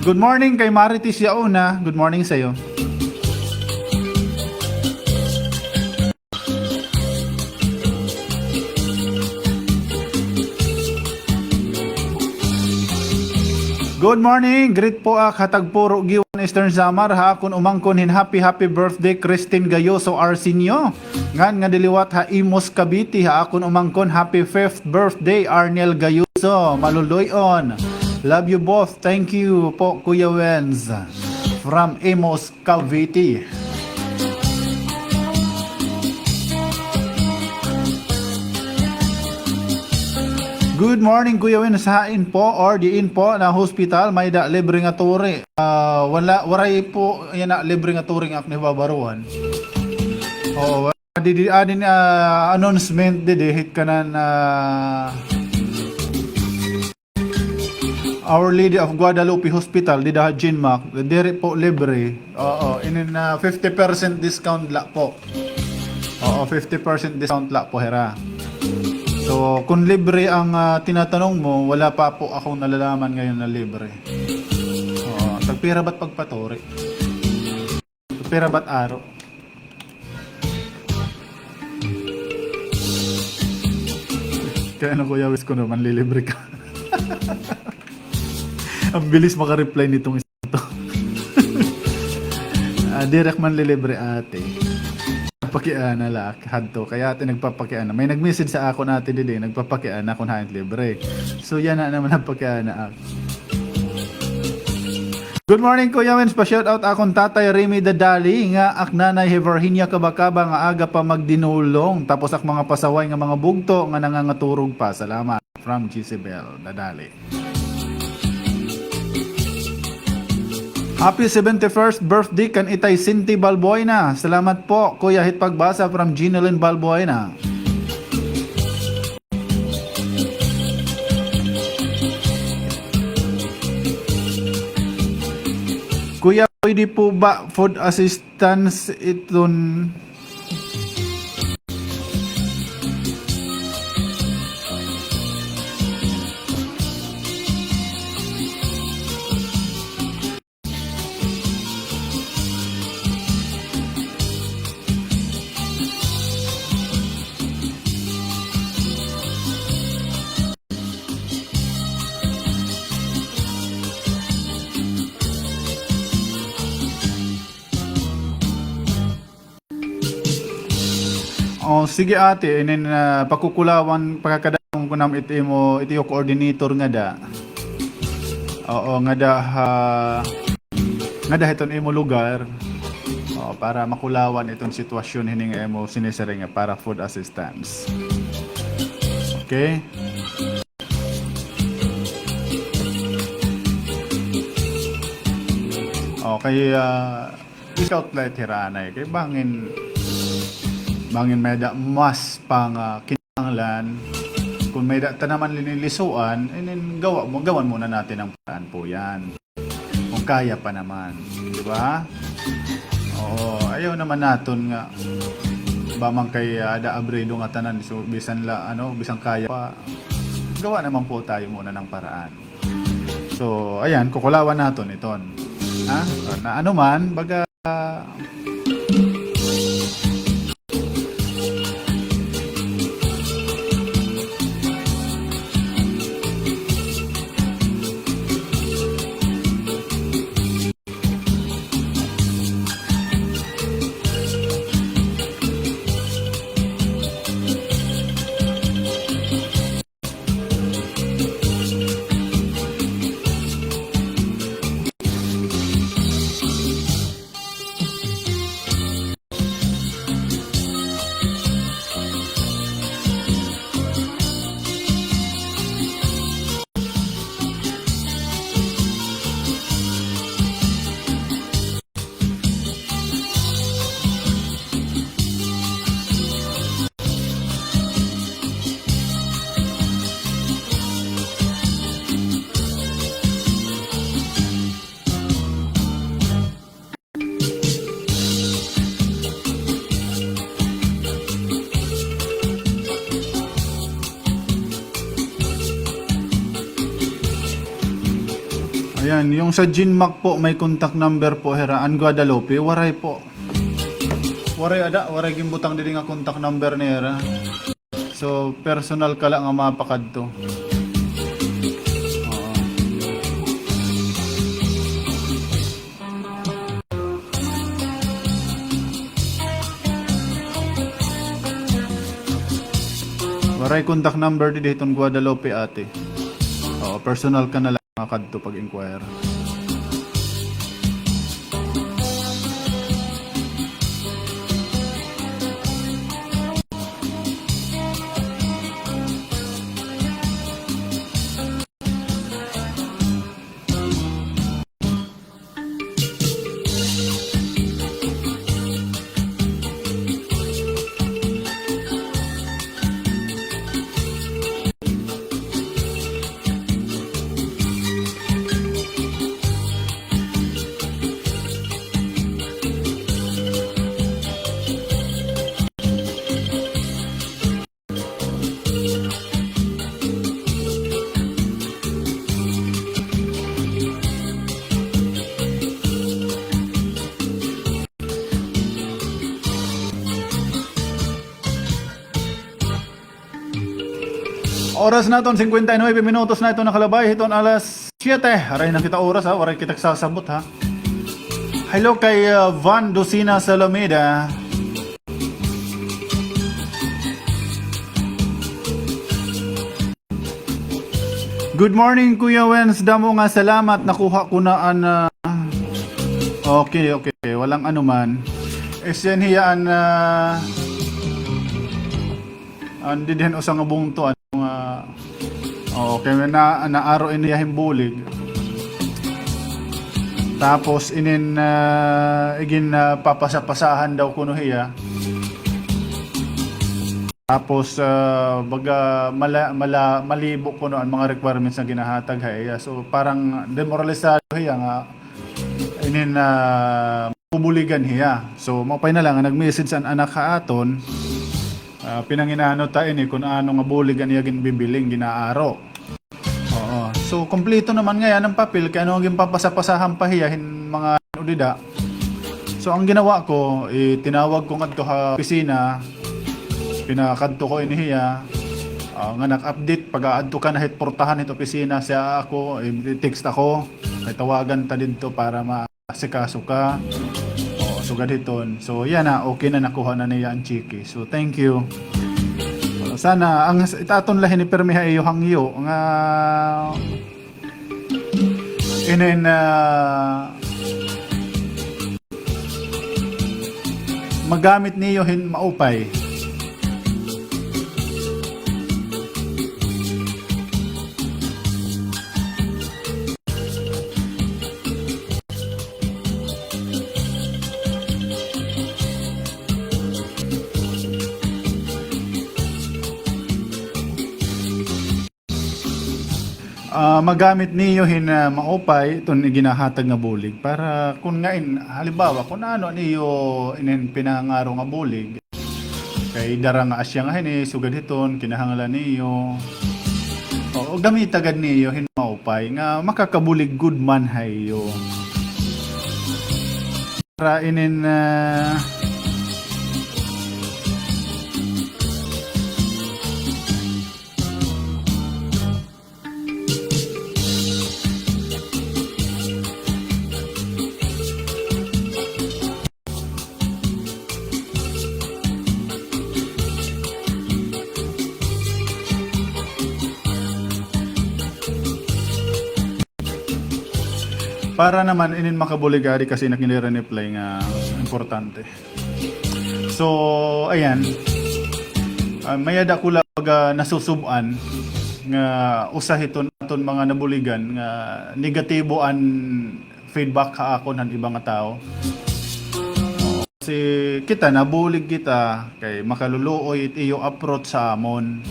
Good morning kay Marites Yauna. Good morning sa'yo. Good morning, greet po ak ha Tagpuro, Guiuan, Eastern Samar, ha akon umangkon hin happy, happy birthday, Christine Gayoso Arsenio. Ngan nga diliwat ha Imus, Cavite, ha akon umangkon, happy fifth birthday, Arnel Gayoso, Maluloy-on. Love you both. Thank you po, Kuya Wenz, from Imus, Cavite. Good morning, Kuya Win. Sain po or diin po na hospital may-ada libre nga turi? Ah, wala, waray po yana libre nga turi nga akon hibabaruan. Oo, didi, ah, didi, ah, announcement didi, hit kanan, ah, Our Lady of Guadalupe Hospital, dida ha Ginmac, diri po libre. Oo, inin, ah, fifty percent discount la po. Oo, fifty percent discount la po hira. So, kung libre ang, ah, tinatanong mo, wala pa po akong nalalaman ngayon na libre. Oo, tagpira ba't pagpaturi? Pira ba't aro? Kay ano, Kuya Wes, kuno manlilibre ka? Ang bilis maka-reply nitong isa to. Ah, diri ak manlilibre, ate. Pakiana la ak hadto. Kay ate nagpapakiana. May nag-message sa akon, ate, didi, nagpapakiana kun hain it libre. So, yana naman nagpakiana ak. Good morning, Kuya Wens. Pa-shoutout akon tatay Remy Dadali, nga ak nanay hi Virginia Kabakaba nga aga pa magdinulong. Tapos ak mga pasaway nga mga bugto nga nangangaturog pa. Salamat. From Jezebel Dadali. Happy seventy-first birthday kan Itay Sinti Balbuena. Salamat po, Kuya, hit pagbasa from Ginalyn Balbuena. Kuya, pwede po ba food assistance iton? Oh, sige, ate, inin, ah, pakukulawan, pakakadaon ko nam it imo, it iyo coordinator ngada. Oo, ngada ha, ngada hiton imo lugar. Oo, para makulawan iton sitwasyon hini nga imo sinisiring nga para food assistance. Okay? Okay, ah, i-scout la it hira anay. Kay bangin, bangin may-ada mas pa nga kinahanglan. Kung may-ada ta naman linilisuan, inin gawa mo, gawan muna natin ng paraan po yan. Kung kaya pa naman, di ba? Oo, ayaw naman naton nga ba man kay, ah, ada abrido nga tanan, so bisan la, ano, bisan kaya pa, gawa naman po tayo muna ng paraan. So, ayan, kukulawan naton iton. Ha? Na ano man, baga, Ayan, yung sa Ginmac po, may contact number po hira. An Guadalupe, waray po. Waray ada, waray ginbutang didi nga contact number nira. So, personal ka la nga mapakadto. Oo. Try contact number didi hiton Guadalupe, ate. Oo, personal ka na lang makadto pag-inquire. Oras naton, singkwenta y nuebe minutos na iton nakalabay hiton alas siyete. Aray na kita oras, ha, waray kita sasabot, ha. Hello kay, uh, Van Dosina Salomida. Good morning, Kuya Wens. Damo nga salamat. Nakuha ko na an, ah, okay, okay. Walang anuman. Isyan hiya an, ah, an didi han usa nga bungto, ano nga, okay, na, naaro ini hiya hin bulig. Tapos inin, ah, igin, ah, papasapasahan daw kuno hiya. Tapos, ah, baga mala-, mala-, malibo kuno an mga requirements nga ginahatag ha iya. So, parang demoralisado hiya nga inin, ah, bubuligan hiya. So, maupay na lang nga nag-message an anak ha aton. Ah, pinanginano ta ini kun ano nga bulig an iya ginbibiling, ginaaro. Oo. So, kompleto naman ngay-an an papel, kay ano nga ginpapasapasahan pa hiya hin mga ano dida. So, ang ginawa ko, eh, tinawag ko ngadto ha opisina, pinakadto ko ini hiya, ah, nga nag-update, pag-aadto ka na hit portahan hit opisina, siya ako, eh, text ako, may tawagan ta didto para ma-, asikaso ka. O, sugad hiton. So, yana, okay na, nakuha na niya an tseke. So, thank you. O, sana, an ita aton la hini pirmi ha iyo hangyo, nga inin, ah, magamit niyo hin maupay. Ah, magamit niyo hin, ah, maupay iton iginahatag nga bulig para kun ngain, halimbawa, kun ano an iyo inin pinangaro nga bulig, kay dara nga asya nga hini, sugad hiton, kinahanglan niyo. Oo, gamita gad niyo hin maupay nga makakabulig gud man ha iyo. Para inin, ah, para naman inin makabulig adi kasi nakinira ni play nga importante. So, ayan. Ah, may-ada ko la baga nasusub-an nga usa hiton aton mga nabuligan nga negatibo an feedback ha akon han iba nga tawo. Kasi kita, nabulig kita kay makaluluoy it iyo approach ha amon.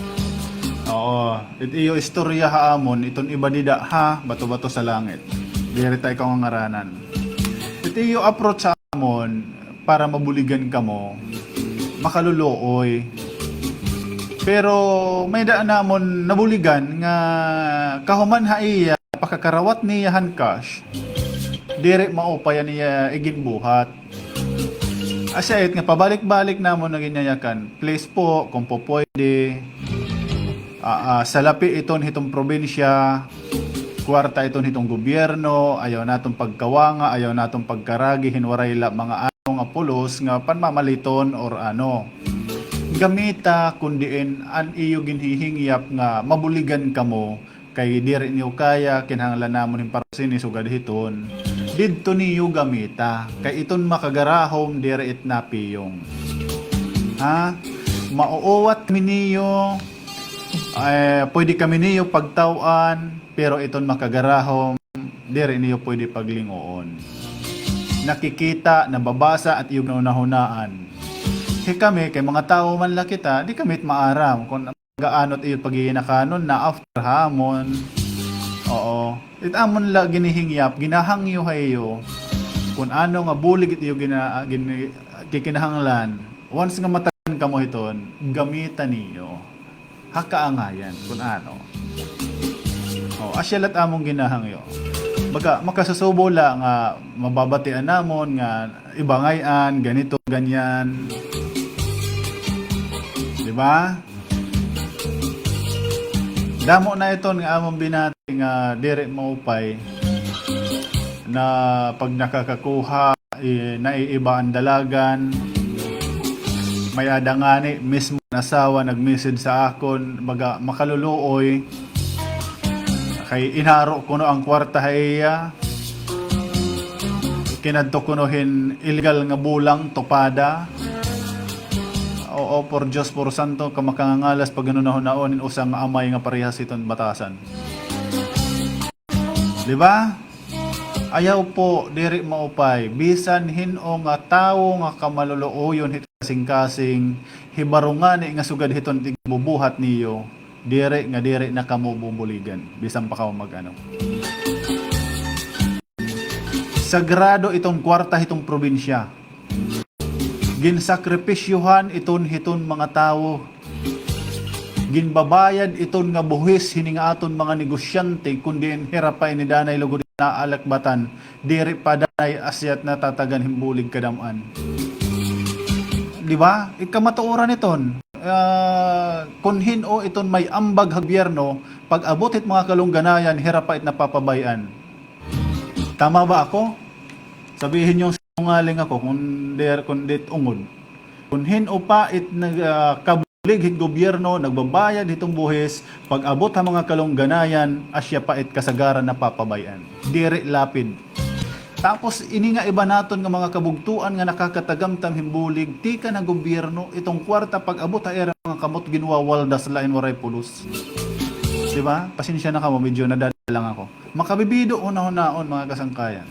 Oo, it iyo istorya ha amon, iton iba dida ha Bato-Bato sa Langit. Diri ta ikaw nga ngaranan. It iyo approach ha amon, para mabuligan kamo, makaluluoy. Pero may-ada namon nabuligan nga kahuman ha iya pakakarawat niya han cash, diri maupay an iya iginbuhat. Asya it nga pabalik-balik namon nga ginyayakan, please po, kung po pwede, ah, ah, salapi iton hiton probinsya, kwarta iton hiton gobyerno, ayaw naton pagkawanga, ayaw naton pagkaragi hin waray la mga ano nga pulos nga panmamaliton or ano. Gamita kon diin an iyo ginhihingyap nga mabuligan kamo, kay diri niyo kaya, kinahanglan namon hin parusini sugad hiton. Didto niyo gamita, kay iton makagarahom diri it napiyong. Ha? Mauuwat kami niyo, eh, pwede kami niyo pagtaw-an, pero iton makagarahom, diri niyo pwede paglinguon. Nakikita, nababasa, at iyo ginahunahunaan. Kay kami, kay mga tawo man la kita, di kami it maaram kon gaano it iyo paghihinakanon na after ha amon. Oo. It amon la ginihingyap, ginahangyo ha iyo. Kon ano nga bulig it iyo gina-, gini-, kikinahanglan. Once nga matagan kamo hiton, gamita niyo. Ha kaangayan, kon ano. O, asya la it amon ginahangyo. Baga, makasusubo la nga mababatian namon nga iba ngay-an, ganito, ganyan. Di ba? Damo na iton nga amon binati nga diri maupay na pag nakakakuha, eh, naiiba an dalagan. May-ada ngani mismo an asawa nag-message sa akon, baga makaluluoy. Kay inaro kuno an kwarta ha iya. Kinadto kuno hin illegal nga bulang, tupada. Oo, por Diyos, por santo, ka makangangalas paghunahunaon hin usa nga amay nga parehas hiton batasan. Di ba? Ayaw po, diri maupay. Bisan hin-o nga tawo nga kamaluluoyon hit kasingkasing, hibaro ngani nga sugad hiton tigbubuhat niyo, diri nga diri na kamo bubuligan. Bisan pa kamo mag-ano. Sagrado iton kwarta hiton probinsya. Ginsakripisyohan iton hiton mga tawo. Ginbabayad iton nga buhis hini nga aton mga negosyante, kundi hira pa ini danay lugod naalakbatan, diri pa danay asya it natatagan hin bulig kadam-an. Di ba? Ikamatuoran iton. Ah, kon hin-o iton may ambag ha gobyerno, pag-abot hit mga kalungganayan, hira pa it napapabay-an. Tama ba ako? Sabihin niyo sinungaling ako kon der-, kon dit ungod. Kon hin-o pa it nag-, ah, kabulig hit gobyerno, nagbabayad hiton buhis, pag-abot ha mga kalungganayan, asya pa it kasagaran napapabay-an. Diri lapid. Tapos, ini nga iba naton nga mga kabugtoan nga nakakatagamtam hin bulig, tikang ha gobyerno, iton kwarta pag-abot ha ira mga kamot ginwawaldas la hin waray pulos. Di ba? Pasensya na kamo, medyo nadadala lang ako. Makabibido hunahunaon, mga kasangkayan.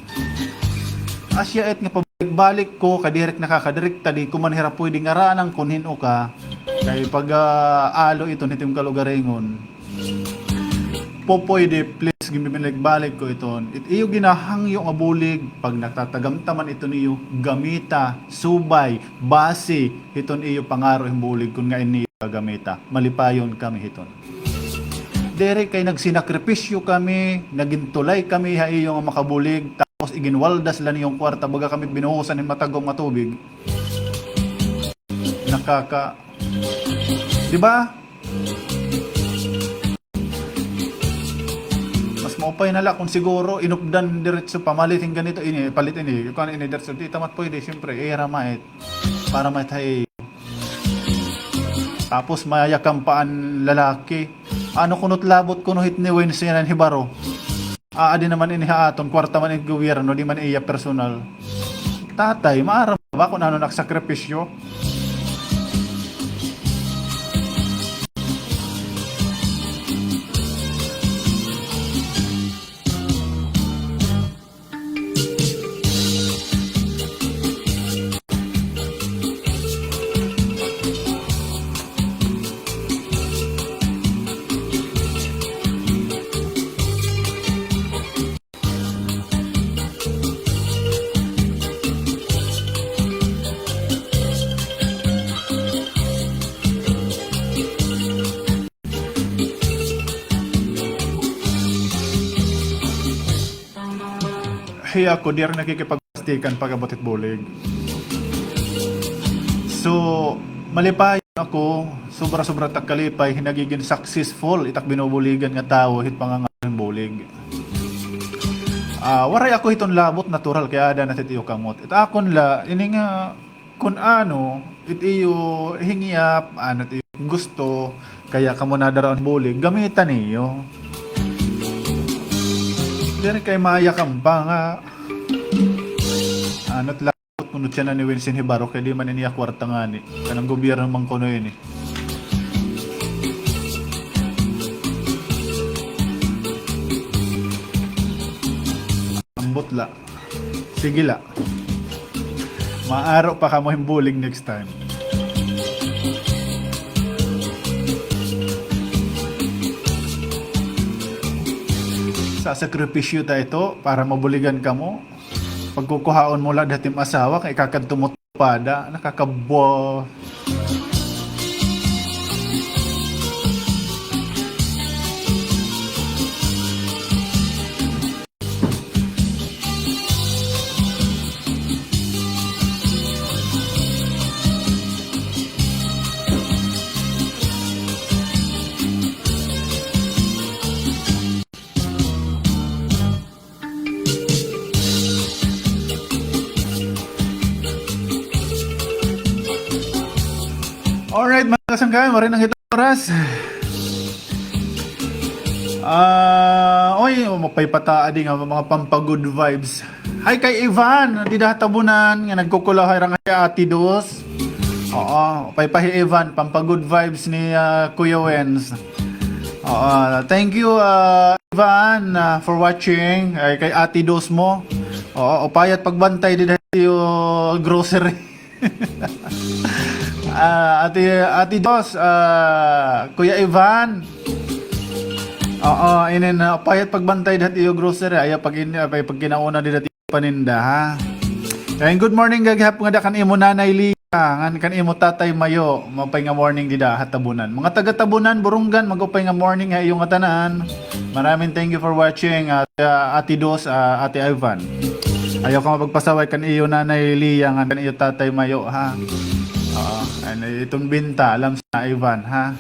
Asya it nga pabalik-balik ko, kay diri nakakadirekta, di ko man hira pwede ngaranan kon hin-o ka. Kay pag, ah, alo iton hiton kalugaringon. Pupwede, please, ginbibalik-balik ko iton. It iyo ginahangyo nga bulig, pag nakatagamtaman iton iyo, gamita, subay, basi, hiton iyo pangaro hin bulig, kon ngan iyo gagamita. Malipayon kami hiton. Diri kay nagsinakripisyo kami, nagintulay kami ha iyo nga makabulig, tapos iginwaldas la niyo an kwarta, baga kami binuhusan hin matagom nga tubig. Nakaka-, di ba? Mas maupay na la kon siguro inupdan diretso, pamalit hin ganito, ini, palit ini, kuan ini diretso. Di ta man pwede, siyempre, ira man it para may tahi. Tapos mayakam pa an lalaki. Ano kuno it labot kuno hit ni Wednesday nan hibaro? Aadi naman ini ha aton, kwarta man ini gobyerno, di man iya personal. Tatay, maaram ba kon ano nagsakripisyo? Hi ako, diri nakikipagplastikan pag-abot hit bulig. So, malipayon ako, sobra-sobra tak kalipay, hin nagigin successful it ak binubuligan nga tawo hit pangangaro hin bulig. Ah, waray ako hiton labot, natural, kay aada na hit iyo kamot. It akon la, ini nga, Kun ano it iyo hingyap, ano it iyo gusto, kaya kamo nadara hin bulig, gamita niyo. Diri kay mayakan pa nga, ano it la-, kuno tiyanan ni Winston Hibaro, kay di man ini iya kwarta ngani. Kanan gobyerno man kuno ini. Ambot la. Sige la. Maaro pa kamo hin bulig next time. Sasakripisyo ta ito para mabuligan kamo. Pagkukuhaon mo la dati im asawa, kay ikakadto mo pada, nakakabwa. Alright, mga kasangkayan, maray na kita oras. Ah, oy, mapaypataa di nga mga pampagood vibes. Hi kay Ivan, dida ha Tabunan, nga nagkukulaw ha ira nga hi Ate Dos. Oo, paypa hi Ivan, pampagood vibes ni, ah, Kuya Wens. Oo, thank you, ah, Ivan, ah, for watching. Ay, kay Ate Dos mo. Oo, upayat pagbantay dida ha iyo grocery. Ah, Ate, Ate Dos, ah, Kuya Ivan. Oo, inin, ah, upayat pagbantay dida ha iyo grocery. Ayaw pag-, ayaw pagkinauna dida ha iyo paninda, ha? And good morning gihapon ngada kan imo Nanay Lia, ngan kan imo Tatay Mayo, maupay nga morning dida ha Tabunan. Mga taga Tabunan, Borongan, mag-upay nga morning ha iyo ngatanan. Maraming thank you for watching, ah, Ate Dos, ah, Ate Ivan. Ayaw ka mapagpasaway kan iyo Nanay Lia, ngan kan iyo Tatay Mayo, ha? Oo, and iton binta, alam sa Ivan, ha?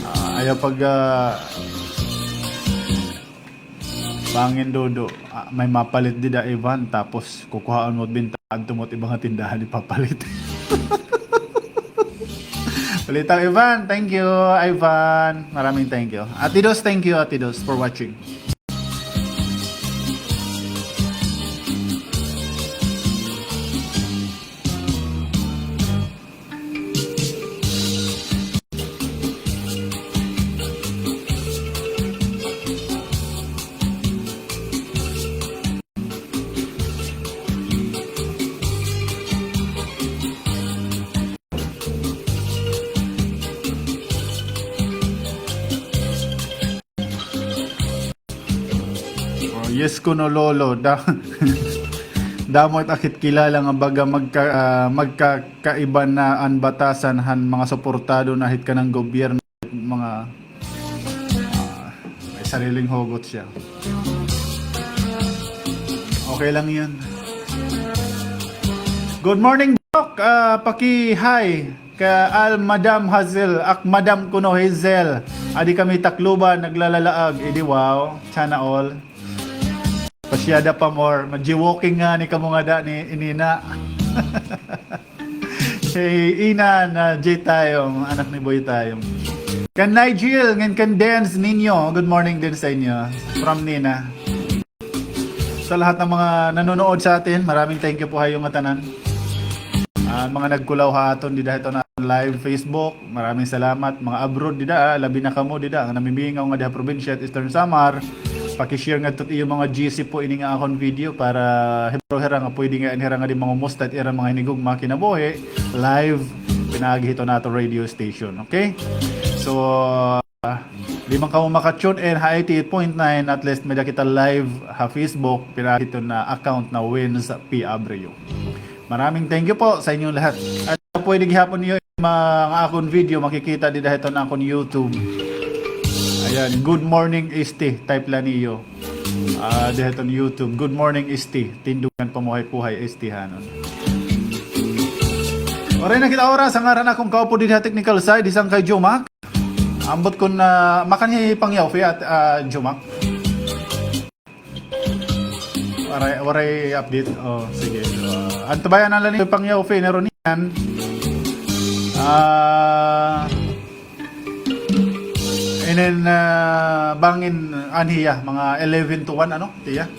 Ah, ayaw pag, ah, Pangin Dodo, ah, may mapalit dida, Ivan, tapos kukuhaon mo binta, adto mo iba nga tindahan, ipapalit. Ulitaw, Ivan, thank you, Ivan. Maraming thank you. Ate Dos, thank you, Ate Dos, for watching. Oh, yes kuno, Lolo. Da-, damo it akon kilala nga baga magka-, ah, magkakaiba na an batasan han mga suportado na hit kanan gobyerno, mga, ah, may sariling hugot siya. Okay lang yun. Good morning, Doc. Ah, paki-hi. Ka al Madam Hazel, ak Madam kuno Hazel. Adi kami Tacloban, naglalalaag. Idi wow, sana all. Pasyada pa more. Mag-jaywalking ngani kamo ngada ni Inina. Hey, Ina na J Tayong, anak ni Boy Tayong. Kan Nigel, ngan kan Dens Ninyo. Good morning din sa inyo. From Nina. Sa lahat ng mga nanonood sa atin, maraming thank you po ha iyo ngatanan. Ah, mga nagkulaw ha aton dida ha iton live Facebook, maraming salamat. Mga abroad dida, ah, labi na kamo dida nga namimingaw ngadi ha probinsya hit Eastern Samar, paki-share ngadto it iyo mga G C po ini nga akon video para hibaro hira nga pwede nga hira ngadi mangumusta hit ira mga hinigugma kinabuhi live pinaagi hiton aton radio station. Okay? So, Ah, di man kamo maka-tune in ha eighty-eight point nine, at least may-ada kita live ha Facebook, pinaagi hiton account na Wins P Abreu. Maraming thank you po sa inyong lahat. At pwede gihapon niyo mga akon video makikita dida hiton akon YouTube. Ayan, Good Morning S T, type la niyo. Ah, dida hiton YouTube, Good Morning S T, Tindugan Pamuhay-Puhay S T hanon. Waray na kita oras, ha ngaran akon kaupod dida ha technical side, hi Sangkay Jumac. Ambot kon, ah, makanhi pangyaw, Fiat, ah, Jumac. Waray, waray update. Oh, sige. Ah, antabayan na la ni Pangyaw Fe, nero niyan. Ah, and then, ah, bangin, anhi hiya, mga eleven to one, ano, tiya?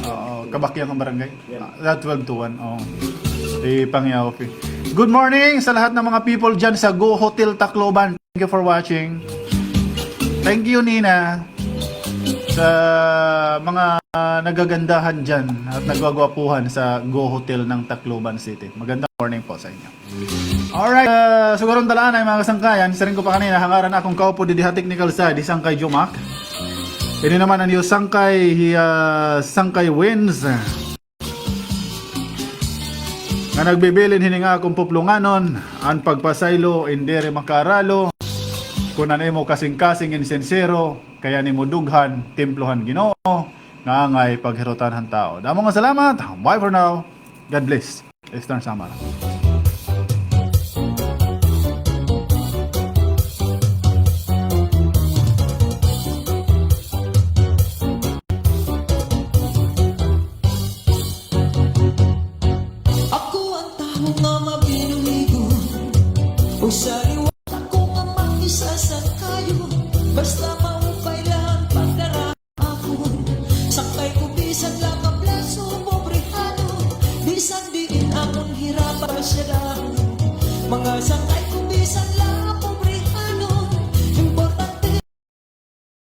Oo, kabakyang an barangay. Ah, twelve to one, oo. Hi Pangyaw Fe. Good morning sa lahat ng mga people dyan sa Go Hotel Tacloban. Thank you for watching. Thank you, Nina, sa mga nagagandahan dyan at nagwagwapuhan sa Go Hotel ng Tacloban City. Magandang morning po sa inyo. Alright, ah, siguro an talaan ay mga kasangkayan, siring ko pa kanina, hangaran akon kaupo didi ha technical side, hi Sangkay Jumac. Ini naman an iyo sangkay, hi, ah, Sangkay Wins. Nga nagbibilin hini nga akon puplonganon, an pagpasaylo, in diri makaralo, kun an imo kasingkasing in sinsero, kay an imo dughan, templo han Ginoo, nga angay paghirutan han tawo. Damo nga salamat. Bye for now. God bless. Eastern Samar. Ako an tawo nga mabinuligon, usa liwat ako nga makisasangkayon, basta